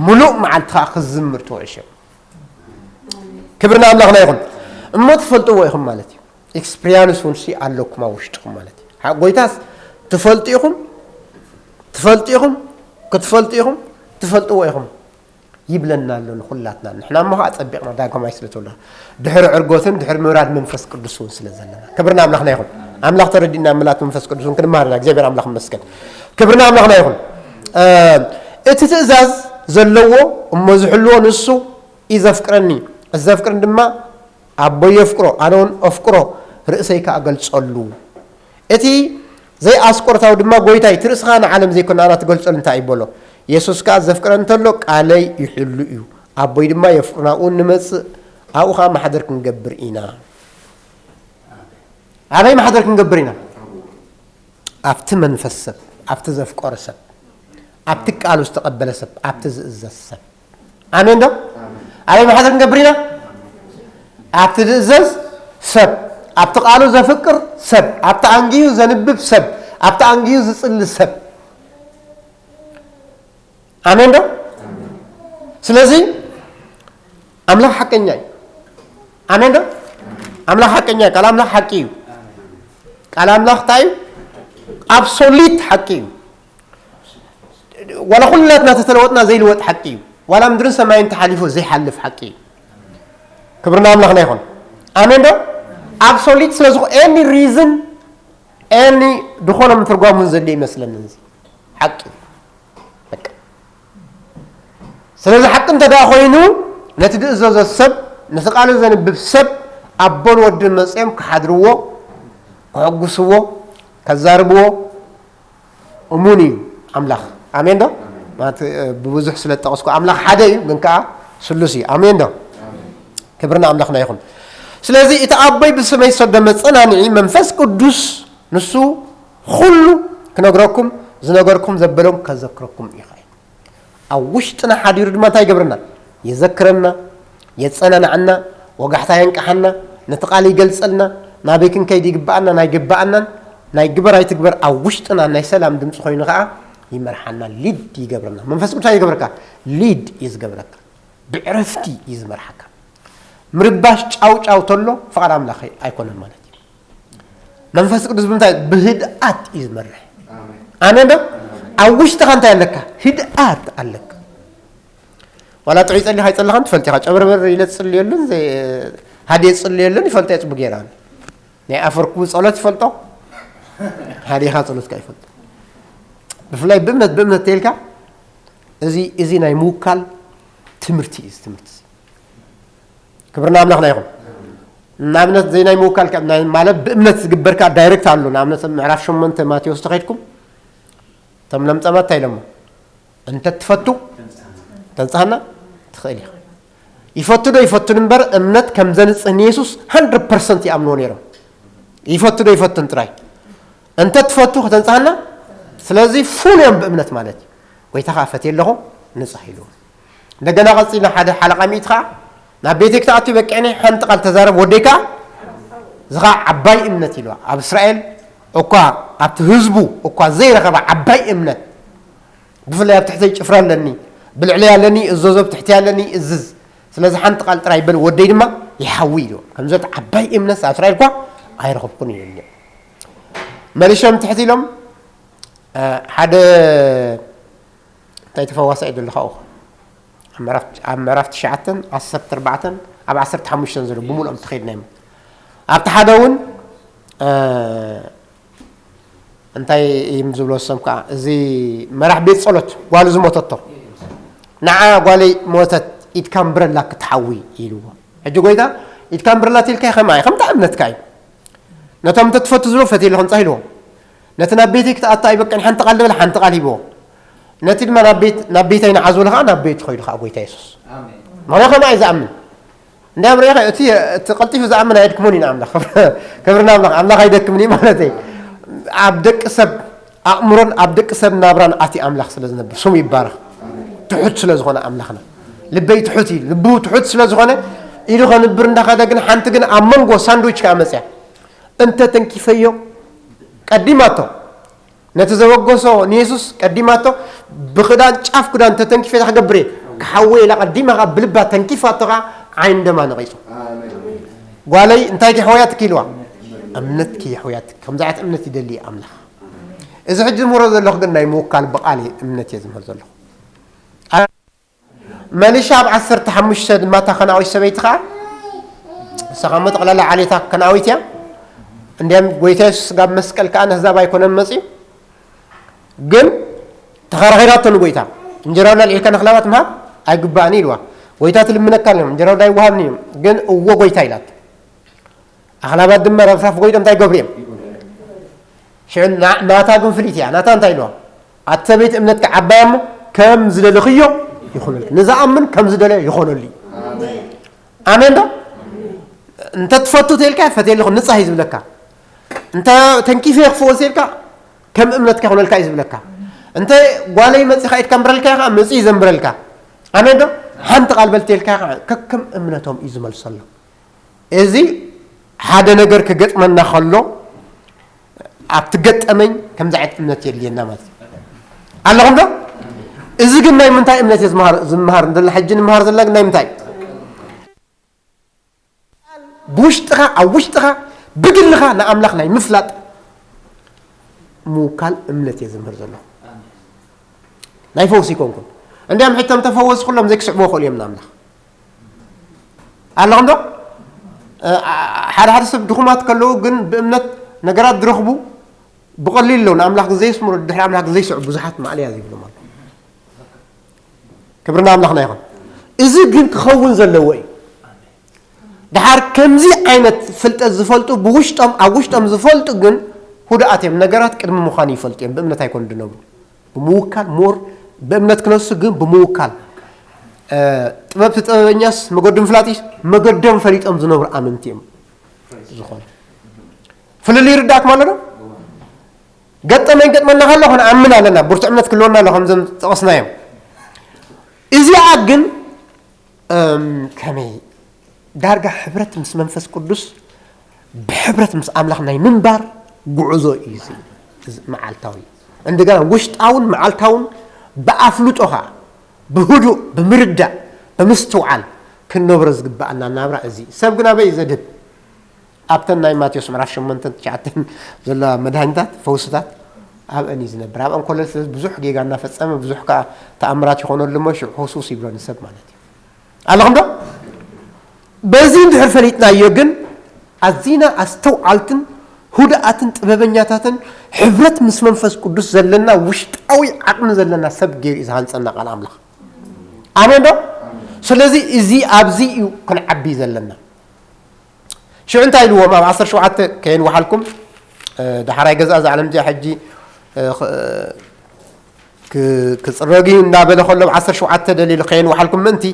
ምሉእ መዓልቲ ኸኣ ክዝምር ትውዕል ሽዑ። ክብሪ ንኣምላኽና ይኹን። እሞ ትፈልጥዎ ኢኹም ማለት እዩ። ኤክስፕሪያንስ እውን ሲ ኣለኩም ኣብ ውሽጥኹም ማለት እዩ። ሓ-፣ ጎይታስ ትፈልጡ ኢኹም፣ ትፈልጡ ኢኹም፣ ክትፈልጡ ኢኹም፣ ትፈልጥዎ ኢኹም ይብለና ኣሎ ንኹላትና። ንሕና እሞ ኸዓ ጸቢቕና ዳግማይ ስለ ተወለድና ድሕሪ ዕርጎትን ድሕሪ ምውራድ መንፈስ ቅዱስ እውን ስለ ዘለና። ክብሪ ንኣምላኽና ይኹን። ኣምላኽ ተረዲእና ምልኣት መንፈስ ቅዱስ እውን ክንመሃር ኢና። እግዚኣብሔር ኣምላኽ ይመስገን። ክብሪ ንኣምላኽና ይኹን። እ፣ እቲ ትእዛዝ ዘለዎ እሞ ዝሕልዎ ንሱ እዩ ዘፍቅረኒ፣ እዚ ዘፍቅረኒ ድማ ኣቦይ የፍቅሮ፣ ኣነ እውን ኣፍቅሮ፣ ርእሰይ ከኣ እገልጸሉ። እቲ ዘይኣስቆሮታዊ ድማ ጎይታይ፣ እቲ ርእስኻ ንዓለም ዘይኮነ ኣና ትገልጸሉ እንታይ እዩ በሎ። የሱስ ከኣ ዘፍቅረኒ እንተሎ ቃለይ ይሕሉ እዩ። ኣቦይ ድማ የፍቅሮ፣ ናብኡ ንመጽእ፣ ኣብኡ ከኣ ማሕደር ክንገብር ኢና። ኣበይ ማሕደር ክንገብር ኢና? ኣብቲ መንፈስ ሰብ፣ ኣብቲ ዘፍቀሮ ሰብ፣ ኣብቲ ቃሉ ዝተቐበለ ሰብ፣ ኣብቲ ዝእዘዝ ሰብ። ኣሜን ዶ? ኣበይ ማሕደር ክንገብር ኢና? ኣብቲ ዝእዘዝ ሰብ፣ ኣብቲ ቃሉ ዘፍቅር ሰብ፣ ኣብቲ ኣንጊሁ ዘንብብ ሰብ፣ ኣብቲ ኣንጊሁ ዝጽሊ ሰብ። ኣሜን ዶ? ስለዚ ኣምላኽ ሓቀኛ እዩ። ኣሜን ዶ? ኣምላኽ ሓቀኛ እዩ። ቃል ኣምላኽ ሓቂ እዩ። ቃል ኣምላኽ እንታይ እዩ? ኣብሶሊት ሓቂ እዩ። ዋላ ኩላትና ተተለወጥና ዘይልወጥ ሓቂ እዩ። ዋላ ምድርን ሰማይን ተሓሊፉ ዘይሓልፍ ሓቂ እዩ። ክብሪ ንኣምላኽና ይኹን። ኣሜን ዶ? ኣብሶሊት ስለ ዝኾ-፣ ኤኒ ሪዝን፣ ኤኒ ዝኾነ ምትርጓም እውን ዘድልዮ ይመስለኒ። እዚ ሓቂ እዩ። በቃ። ስለዚ ሓቂ እንተ ደኣ ኮይኑ፣ ነቲ ዝእዘዞ ሰብ፣ ነቲ ቃሉ ዘንብብ ሰብ፣ ኣቦን ወድን መጺኦም ክሓድርዎ፣ ከሐጉስዎ፣ ከዛርብዎ፣ እሙን እዩ ኣምላኽ። ኣሜን ዶ? ማለት፣ እ፣ ብብዙሕ ስለ ዝጠቐስኩ ኣምላኽ ሓደ እዩ፣ ግን ከኣ ስሉስ እዩ። ኣሜን ዶ? ክብሪ ንኣምላኽና ይኹን። ስለዚ እቲ ኣቦይ ብስመይ ዝሰዶ መጸናንዒ መንፈስ ቅዱስ ንሱ ኩሉ ክነግረኩም፣ ዝነገርኩም ዘበሎም ከዘክረኩም እዩ። ኣብ ውሽጥና ሓዲሩ ድማ እንታይ ይገብረና? የዘክረና፣ የጸናንዓና፣ ወጋሕታ የንቅሓና፣ ነቲ ቃል ይገልጸልና፣ ናበይ ክንከይድ ይግብኣና፣ ናይ ግብኣናን ናይ ግበር ኣይትግበር ኣብ ውሽጥና ናይ ሰላም ድምፂ ኮይኑ ከዓ ይመርሓና፣ ሊድ ይገብረና። መንፈስ ቅዱስ ይገብረካ፣ ሊድ እዩ ዝገብረካ፣ ብዕረፍቲ እዩ ዝመርሓካ። ምርባሽ ጫው ጫው ተሎ ፍቓድ ኣምላኽ ኣይኮነን ማለት እዩ። መንፈስ ቅዱስ ብምንታይ? ብህድኣት እዩ ዝመርሕ። ኣሜን። ኣሜን ዶ? ኣብ ውሽጥኻ እንታይ ኣለካ? ህድኣት ኣለካ። ዋላ ጥዑይ ጸሊኻ ኣይጸለኻን ትፈልጥ ኢኻ። ጨበርበር ኢለ ዝጽልየሉን ዘይ-፣ ሃድየ ዝጽልየሉን ይፈልጦ እየ ጽቡቅ ገይረ። ኣነ ናይ ኣፈርኩ ጸሎት ይፈልጦ፣ ሃዲኻ ጸሎትካ ይፈልጦ። ብፍላይ ብእምነት፣ ብእምነት ተይልካ፣ እዚ፣ እዚ ናይ ምውካል ትምህርቲ እዩ፣ እዚ ትምህርቲ እዚ። ክብሪ ንኣምላኽና ይኹን። ንኣብነት፣ ዘይ ናይ ምውካል ከ-፣ ናይ፣ ማለት ብእምነት ዝግበር ከኣ ዳይሬክት ኣሎ። ንኣብነት፣ ምዕራፍ ሸሞንተ ማቴዎስ ተኸይድኩም፣ እቶም ለምጻማት እንታይ ኢሎሞ? እንተ ትፈቱ፣ ተንጽሃና ትኽእል ኢኻ። ይፈቱ ዶ ይፈቱን እምበር፣ እምነት ከም ዘንጽህ ንየሱስ ሃንድረድ ፐርሰንት ይኣምንዎ ነይሮም። ይፈቱ ዶ ይፈቱን ጥራይ። እንተ ትፈቱ ከተንጽሃና፣ ስለዚ ፉል እዮም ብእምነት ማለት እዩ። ጎይታ ኸኣ ፈትየ ኣለኹ፣ ንጽህ ኢሉ። እንደገና ቀጺልና ሓደ ሓለቓ ሚእቲ ኸኣ፣ ናብ ቤተይ ክትኣቱ በቂዕኒ፣ ሓንቲ ቃል ተዛረብ ወደይ ከኣ፣ እዚ ኸኣ ዓባይ እምነት ኢልዋ። ኣብ እስራኤል እኳ፣ ኣብቲ ህዝቡ እኳ ዘይረኸባ ዓባይ እምነት። ብፍላይ ኣብ ትሕተይ ጭፍራ ኣለኒ፣ ብልዕለይ ኣለኒ፣ እዘዞ፣ ኣብ ትሕተይ ኣለኒ፣ እዝዝ። ስለዚ ሓንቲ ቃል ጥራይ በል፣ ወደይ ድማ ይሓዊ ኢሉ። ከምዞት ዓባይ እምነት ኣብ እስራኤል እኳ ኣይረኸብኩን ኢሉ። መሊሾም ትሕት ኢሎም፣ እ፣ ሓደ እንታይ ተፈዋሳይ ዘለኻ ኡኻ? ኣብ ምዕራፍ፣ ኣብ ምዕራፍ ትሽዓተን ዓሰርተ ኣርባዕተን ኣብ ዓሰርተ ሓሙሽተን ዘሎ ብምሉኦም ተኸይድና እዮም። ኣብቲ ሓደ እውን፣ እ፣ እንታይ እዮም ዝብሎ እሶም ከዓ፣ እዚ መራሕ ቤት ጸሎት ጓሉ ዝሞተቶ፣ "ንዓ ጓለይ ሞተት፣ ኢድካ እምብረላ ክትሓዊ" ኢልዎ። ሕጂ ጎይታ፣ "ኢድካ እምብረላ" ትልካ ከማይ፣ ከምታ እምነትካ እዩ። ነቶም እንተትፈቱ ዝብሎ፣ "ፈትየ ኣለኹ፣ ንጻ" ኢልዎ። ነቲ "ናብ ቤተይ ክትኣቱ ኣይበቅዕን፣ ሓንቲ ቃል" ዝበለ፣ ሓንቲ ቃል ሂብዎ። ነቲ ድማ "ናብ ቤት፣ ናብ ቤተይ ንዓ" ዝበሎ ከዓ ናብ ቤቱ ኸይዱ ከዓ ጎይታ የሱስ። ኣሜን። ምኽንያቱ ከምኣ እዩ ዝኣምን። እንዲያም ርኢኻ፣ እቲ፣ እቲ ቀልጢፉ ዝኣምን ኣየድክሞን እዩ ንኣምላኽ። ክብሪ ንኣምላኽ። ኣምላኽ ኣይደክምን እዩ ማለት እዩ። ኣብ ደቂ ሰብ ኣእምሮን ኣብ ደቂ ሰብ ናብራን ኣትዩ ኣምላኽ ስለ ዝነብር፣ ስሙ ይባረኽ። ትሑት ስለ ዝኾነ ኣምላኽና፣ "ልበይ ትሑት እዩ፣ ልቡ ትሑት ስለ ዝኾነ" ኢሉ ከንብር እንዳኸደ፣ ግን ሓንቲ ግን ኣብ መንጎ ሳንድዊች ከኣ መጽያ። እንተ ተንኪፈዮ፣ ቀዲማቶ፣ ነቲ ዘወገሶ ንየሱስ ቀዲማቶ፣ ብክዳን፣ ጫፍ ክዳን ተተንኪፈ፣ "እንታይ ክገብር እየ?" ክሓዊ ኢላ ቀዲማ ከኣ ብልባ ተንኪፋቶ ከኣ ዓይን ደማ ነቒጹ። ኣሜን። "ጓለይ፣ እንታይ ክሕወያትኪ?" ኢልዋ። "እምነትኪ ይሕውያትኪ." ከምዚ ዓይነት እምነት ይደሊ ኣምላኽ። እዚ ሕጂ ዝምህሮ ዘለኹ ግን ናይ ምውካል ብቓል እምነት እየ ዝምህር ዘለኹ። መሊሻ ኣብ ዓሰርተ ሓሙሽተ ድማ እታ ከነኣዊት ሰበይቲ ኸዓ፣ ንሳ ኸዓ ጠቕላላ ዓሌታ ከነኣዊት እያ። እንዲያም ጎይታ የሱስ ስጋብ መስቀል ከኣ ንህዛብ ኣይኮነን መጺኡ። ግን ተኸራኺራቶ ንጎይታ። "እንጀራ ዳልዒልካ ንኣኽላባት ምሃብ ኣይግባእን" ኢልዋ። "ጎይታ ትልምነካ ኣለና፣ እንጀራ ዳይወሃብኒ እዩ፣ ግን እዎ ጎይታ" ኢላት። ኣኽላባት ድማ ረፍራፍ ጎይታ እንታይ ይገብሩ እዮም? ሽዑ ና-፣ ናታ ግን ፍልይቲ እያ። ናታ እንታይ ኢልዋ? "ኣቲ ሰበይቲ እምነትኪ ዓባይ እሞ ከም ዝደለኽዮ ይኹነልኪ። ንዝኣምን ከም ዝደለዮ ይኾነሉ እዩ።" ኣሜን ዶ? እንተ ትፈቱ ተልካ፣ "ፈትየ ኣለኹ፣ ንጻ" እዩ ዝብለካ። እንተ ተንኪፈ ክፍወስ ኢልካ፣ "ከም እምነትካ ይኹነልካ" እዩ ዝብለካ። እንተ "ጓለይ መጺኻ ኢድካ እምብረልካ" ኢኻ፣ መጺኡ እዩ ዘንብረልካ። ኣሜን ዶ? ሓንቲ ቃል በል ተልካ ኢኻ፣ ከከም እምነቶም እዩ ዝመልሰሎም። እዚ ሓደ ነገር ክገጥመና ከሎ፣ ኣብቲ ገጠመኝ ከምዚ ዓይነት እምነት የድልየና ማለት እዩ። ኣለኹም ዶ? እዚ ግን ናይ ምንታይ እምነት እየ ዝመሃር፣ ዝመሃር እንደላ፣ ሕጂ ንምሃር ዘለና ግን ናይ ምንታይ? ብውሽጥኻ፣ ኣብ ውሽጥኻ፣ ብግልኻ ንኣምላኽ ናይ ምፍላጥ ምውካል እምነት እየ ዝምህር ዘለኹ። ናይ ፈውሲ ይኮንኩን። እንዲያም ሕቶም ተፈወሱ ኩሎም ዘይክስዕብዎ ክእሉ እዮም ንኣምላኽ። ኣለኹም ዶ? እ፣ ሓደ ሓደ ሰብ ድኹማት ከለዉ ግን ብእምነት ነገራት ዝረኽቡ ብቐሊል ኣለዉ። ንኣምላኽ ግን ዘይስምሩ፣ ድሕሪ ኣምላኽ ግን ዘይስዕቡ ብዙሓት ማእለያ ዘይብሎም ኣለዉ። ክብሪ ንኣምላኽና ይኹን። እዚ ግን ክኸውን ዘለዎ እዩ። ደሓር ከምዚ ዓይነት ፍልጠት ዝፈልጡ ብውሽጦም፣ ኣብ ውሽጦም ዝፈልጡ ግን ህዱኣት እዮም። ነገራት ቅድሚ ምዃኑ ይፈልጡ እዮም። ብእምነት ኣይኮኑ ዝነብሩ። ብምውካል ሞር ብእምነት ክነሱ ግን ብምውካል፣ እ፣ ጥበብ እቲ ጥበበኛስ መገዱ ምፍላጥ እዩ። መገዶም ፈሊጦም ዝነብሩ ኣመንቲ እዮም ዝኾኑ። ፍልልይ ይርዳእኩም ኣሎ ዶ? ገጠመኝ ገጥመና ከሎ ክንኣምን ኣለና። ብርቱዕ እምነት ክህልወና ኣሎ ከምዞም ዝጠቐስናዮም። እዚኣ ግን እም፣ ከመይ ዳርጋ ሕብረት ምስ መንፈስ ቅዱስ ብሕብረት ምስ ኣምላኽ ናይ ምንባር ጉዕዞ እዩ እዚ፣ እዚ መዓልታዊ። እንደገና ውሽጣውን መዓልታውን ብኣፍልጦኻ፣ ብህዱእ፣ ብምርዳእ፣ ብምስትውዓል ክንነብሮ ዝግብኣና ናብራ እዚ። ሰብ ግን ኣበይ እዩ ዘድህብ? ኣብተን ናይ ማቴዎስ ምዕራፍ ሸሞንተን ትሽዓተን ዘለዋ መድሃኒታት፣ ፈውስታት ኣብአን እዩ ዝነብር። ኣብአን ኮለል ስለ ብዙሕ ጌጋ እናፈጸመ፣ ብዙሕ ከኣ ተኣምራት ይኾነሉ እሞ፣ ሽዑ ህሱስ ይብሎ ንሰብ ማለት እዩ። ኣለኹም ዶ? በዚ እንድሕር ፈሊጥናዮ ግን፣ ኣዚና ኣስተውዓልትን ህዱኣትን ጥበበኛታትን ሕብረት ምስ መንፈስ ቅዱስ ዘለና ውሽጣዊ ዓቕሚ ዘለና ሰብ ገይሩ እዩ ዝሃንጸና ቃል ኣምላኽ። ኣሜን ዶ? ስለዚ እዚ ኣብዚ እዩ ክንዓቢ ዘለና። ሽዑ እንታይ ኢልዎም? ኣብ ዓሰርተ ሸውዓተ ከየንውሓልኩም፣ እ፣ ዳሕራይ ገዛ እዛ ዓለም እዚኣ ሕጂ፣ እ፣ ኽ-፣ እ፣ ክ-፣ ክጽረግ እዩ እንዳበለ ከሎ፣ ኣብ ዓሰርተ ሸውዓተ ደሊሉ ከየንውሓልኩም ምእንቲ፣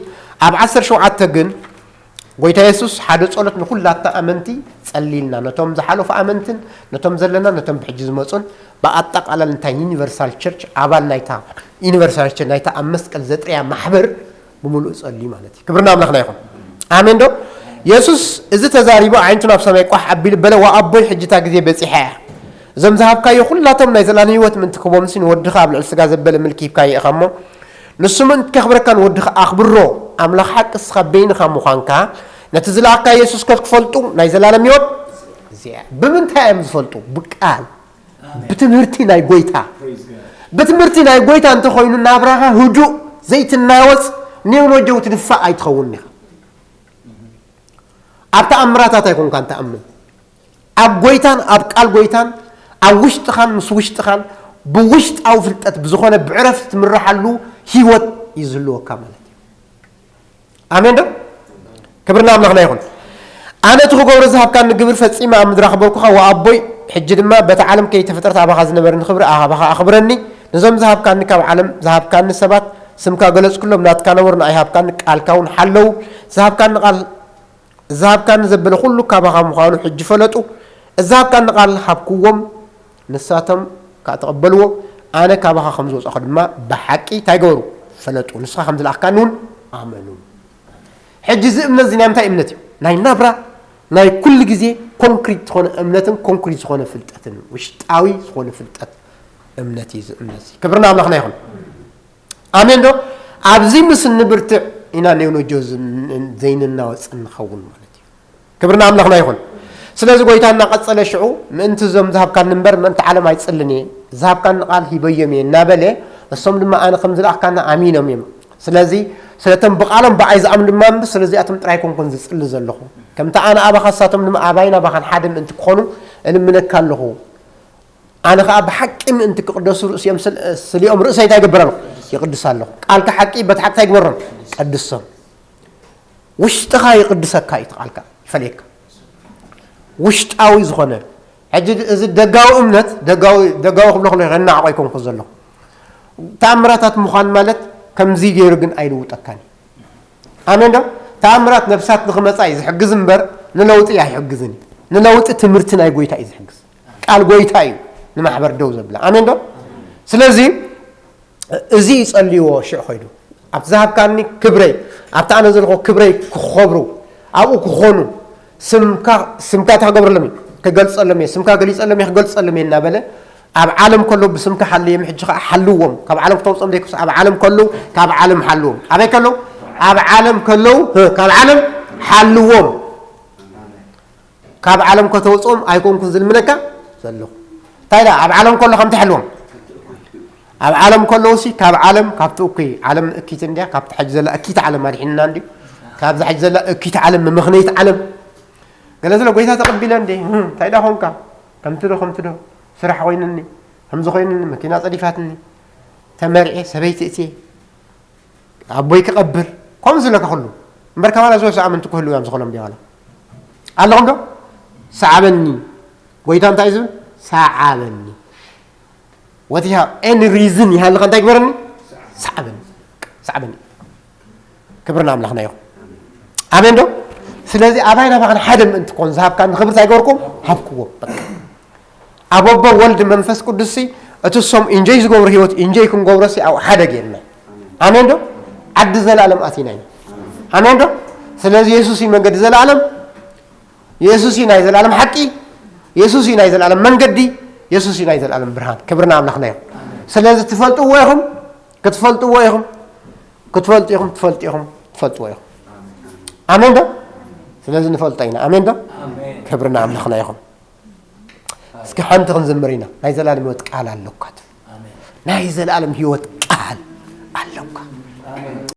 ኣብ ዓሰርተ ሸውዓተ ግን ጎይታ የሱስ ሓደ ጸሎት ንኹላትና ኣመንቲ ጸልይልና፣ ነቶም ዝሓለፉ ኣመንትን፣ ነቶም ዘለና፣ ነቶም ብሕጂ ዝመጹን፣ ብኣጠቓላሊ እንታይ ዩኒቨርሳል ቸርች ኣባል ናይታ ዩኒቨርሳል ቸርች ናይታ ኣብ መስቀል ዘጥርያ ማሕበር ብምሉእ ጸልዩ ማለት እዩ። ክብሪ ንኣምላኽና ይኹን። ኣሜን ዶ? የሱስ እዚ ተዛሪቡ ኣዒንቱ ናብ ሰማይ ቋሕ ኣቢሉ በለ፣ "ዋ ኣቦይ፣ ሕጂ እታ ግዜ በጺሓ እያ። እዞም ዝሃብካዮ ኩላቶም ናይ ዘላለም ህይወት ምእንቲ ክህቦምሲ ንወድኻ ኣብ ልዕሊ ስጋ ዘበለ ምልኪ ሂብካዮ ኢኻ እሞ፣ ንሱ ምእንቲ ከኽብረካ ንወድኻ ኣኽብሮ። ኣምላኽ ሓቂ እስኻ በይንኻ ምዃንካ ነቲ ዝለኣካ የሱስ ከ ክፈልጡ ናይ ዘላለም ህይወት እዚኣ። ብምንታይ እዮም ዝፈልጡ? ብቃል፣ ብትምህርቲ ናይ ጎይታ። ብትምህርቲ ናይ ጎይታ እንተኾይኑ ናብራኻ ህዱእ፣ ዘይትናወጽ፣ ኔውኖጀው ትድፋእ ኣይትኸውን ኢኻ። ኣብ ተኣምራታት ኣይኮንካን ትኣምን። ኣብ ጎይታን ኣብ ቃል ጎይታን ኣብ ውሽጥኻን ምስ ውሽጥኻን ብውሽጣዊ ፍልጠት ብዝኾነ ብዕረፍቲ ትምርሓሉ ህይወት እዩ ዝህልወካ ማለት እዩ። ኣሜን ዶ? ክብርና ኣምላኽና ይኹን። ኣነ እቲ ክገብሮ ዝሃብካኒ ግብር ፈጺመ ኣብ ምድሪ ኣኽበርኩኻ፣ ወኣቦይ፣ ሕጂ ድማ በታ ዓለም ከይተፈጥረት ኣባኻ ዝነበረኒ ክብሪ ኣባኻ ኣኽብረኒ። ነዞም ዝሃብካኒ ካብ ዓለም ዝሃብካኒ ሰባት ስምካ ገለጽኩሎም፣ ናትካ ነበሩ፣ ንኣይ ሃብካኒ፣ ቃልካ እውን ሓለዉ። ዝሃብካኒ ቃል ዝሃብካኒ ዘበለ ኩሉ ካባኻ ምዃኑ ሕጂ ፈለጡ። ዝሃብካኒ ቃል ሃብክዎም፣ ንሳቶም ከኣ ተቐበልዎ። ኣነ ካባኻ ከም ዝወጻኹ ድማ ብሓቂ እንታይ ገበሩ? ፈለጡ። ንስኻ ከም ዝለኣኽካኒ እውን ኣመኑ። ሕጂ እዚ እምነት እዚ ናይ ምንታይ እምነት እዩ? ናይ ናብራ፣ ናይ ኩሉ ግዜ ኮንክሪት ዝኾነ እምነትን ኮንክሪት ዝኾነ ፍልጠትን፣ ውሽጣዊ ዝኾነ ፍልጠት እምነት እዩ እዚ እምነት እዚ። ክብርና ኣምላኽና ይኹን። ኣሜን ዶ? ኣብዚ ምስ እንብርትዕ ኢና ኔውኖጆ ዝን-፣ ዘይንናወጽ እንኸውን ማለት እዩ። ክብርና ኣምላኽና ይኹን። ስለዚ ጎይታ እናቐጸለ ሽዑ፣ ምእንቲ እዞም ዝሃብካኒ እምበር ምእንቲ ዓለም ኣይጽልን እየ፣ ዝሃብካኒ ቃል ሂበዮም እየ እናበለ፣ እሶም ድማ ኣነ ከም ዝለኣኽካኒ ኣሚኖም እዮም። ስለዚ ስለቶም ብቓሎም ብኣይ ዝኣምኑ ድማ እምበር ስለዚኣቶም ጥራይ ኮንኩን ዝጽሊ ዘለኹ። ከምቲ ኣነ ኣባኻ ንሳቶም ድማ ኣባይን ኣባኻን ሓደ ምእንቲ ክኾኑ እልምነካ ኣለኹ። ኣነ ኸኣ ብሓቂ ምእንቲ ክቕደሱ ርእሲኦም ስል-፣ ስሊኦም ርእሰይ እንታይ ይገብር ኣለኹ? ይቕድስ ኣለኹ። ቃልካ ሓቂ በቲ ሓቂ እንታይ ይግበሮም? ቀድሶም። ውሽጥኻ ይቕድሰካ እዩ፣ እቲ ቃልካ ይፈልየካ። ውሽጣዊ ዝኾነ፣ ሕጂ እዚ ደጋዊ እምነት፣ ደጋዊ፣ ደጋዊ ክብሎ ከለኹ የናዕቆ ኣይኮንኩ ዘለኹ። ተኣምራታት ምዃን ማለት ከምዚ ገይሩ ግን ኣይልውጠካን እዩ። ኣሜን ዶ? ተኣምራት ነፍሳት ንኽመጻ እዩ ዝሕግዝ እምበር ንለውጢ ኣይሕግዝን እዩ። ንለውጢ ትምህርቲ ናይ ጎይታ እዩ ዝሕግዝ። ቃል ጎይታ እዩ ንማሕበር ደው ዘብላ። ኣሜን ዶ? ስለዚ እዚ ይጸልይዎ ሽዕ ኾይዱ፣ ኣብቲ ዝሃብካኒ ክብረይ፣ ኣብቲ ኣነ ዘለኹ ክብረይ ክኸብሩ፣ ኣብኡ ክኾኑ፣ ስምካ፣ ስምካ እንታይ ክገብረሎም እዩ? ክገልጸሎም እየ። ስምካ ገሊጸሎም እየ፣ ክገልጸሎም እየ እናበለ፣ ኣብ ዓለም ከለዉ ብስምካ ሓልዮም፣ ሕጂ ኸኣ ሓልዎም። ካብ ዓለም ክተውጽኦም ዘይክስ፣ ኣብ ዓለም ከለዉ፣ ካብ ዓለም ሓልዎም። ኣበይ ከለዉ? ኣብ ዓለም ከለዉ፣ ህ፣ ካብ ዓለም ሓልዎም። ካብ ዓለም ከተውጽኦም ኣይኮንኩን ዝልምነካ ዘለኹ። እንታይ ደኣ፣ ኣብ ዓለም ከሎ ከምቲ ሕልዎም። ኣብ ዓለም ከለውሲ ካብ ዓለም፣ ካብቲ እኩይ ዓለም እኪት እንድያ፣ ካብቲ ሕጂ ዘላ እኪት ዓለም ኣድሒንና እንድዩ። ካብዛ ሕጂ ዘላ እኪት ዓለም፣ መመኽነይት ዓለም። ገለ ስለ ጎይታ ተቐቢለ እንዴ፣ ህም፣ እንታይ ደኣ ኾንካ? ከምቲ ዶ፣ ከምቲ ዶ፣ ስራሕ ኮይንኒ፣ ከምዚ ኮይንኒ፣ መኪና ጸዲፋትኒ፣ ተመርዔ፣ ሰበይቲ እትየ፣ ኣቦይ ክቐብር፣ ከምኡ ዝለካ ኩሉ። እምበር፣ ካባና ዝወስዱ ኣመንቲ ክህልዉ እዮም ዝኾኖም ድዩ ዋላ? ኣለኹም ዶ? ሰዓበኒ። ጎይታ እንታይ እዩ ዝብል? ሰዓበኒ። What you have any reason ይሃልኻ እንታይ ግበረኒ? ሰዓበኒ። ሰዓበኒ። ክብርና ኣምላኽና ይኹን። ኣሜን ዶ? ስለዚ ኣባይ ናባኻን ሓደ ምእንቲ ኮን ዝሃብካኒ ክብሪ እንታይ ገበርኩም? ሃብክዎ። በቃ። ኣብ ኣቦ ወልድ መንፈስ ቅዱስ ሲ እቲ ሶም ኢንጆይ ዝገብሩ ህይወት ኢንጆይ ክንገብሮ ሲ ኣብ ሓደ ጌርና። ኣሜን ዶ? ዓዲ ዘላለም ኣቲና ኢና። ኣሜን ዶ? ስለዚ የሱስ እዩ መንገዲ ዘላለም፣ የሱስ እዩ ናይ ዘላለም ሓቂ፣ የሱስ እዩ ናይ ዘላለም መንገዲ፣ የሱስ እዩ ናይ ዘላለም ብርሃን። ክብርና ኣምላኽና እዩ። ስለዚ ትፈልጥዎ ኢኹም፣ ክትፈልጥዎ ኢኹም፣ ክትፈልጡ ኢኹም፣ ትፈልጡ ኢኹም፣ ትፈልጥዎ ኢኹም። ኣሜን ዶ? ስለዚ ንፈልጦ ኢና። ኣሜን ዶ? ኣሜን። ክብርና ኣምላኽና ይኹን። እስኪ ሓንቲ ክንዝምር ኢና። ናይ ዘላለም ህይወት ቃል ኣለኳ ትብል። ኣሜን። ናይ ዘላለም ህይወት ቃል ኣለኳ። ኣሜን።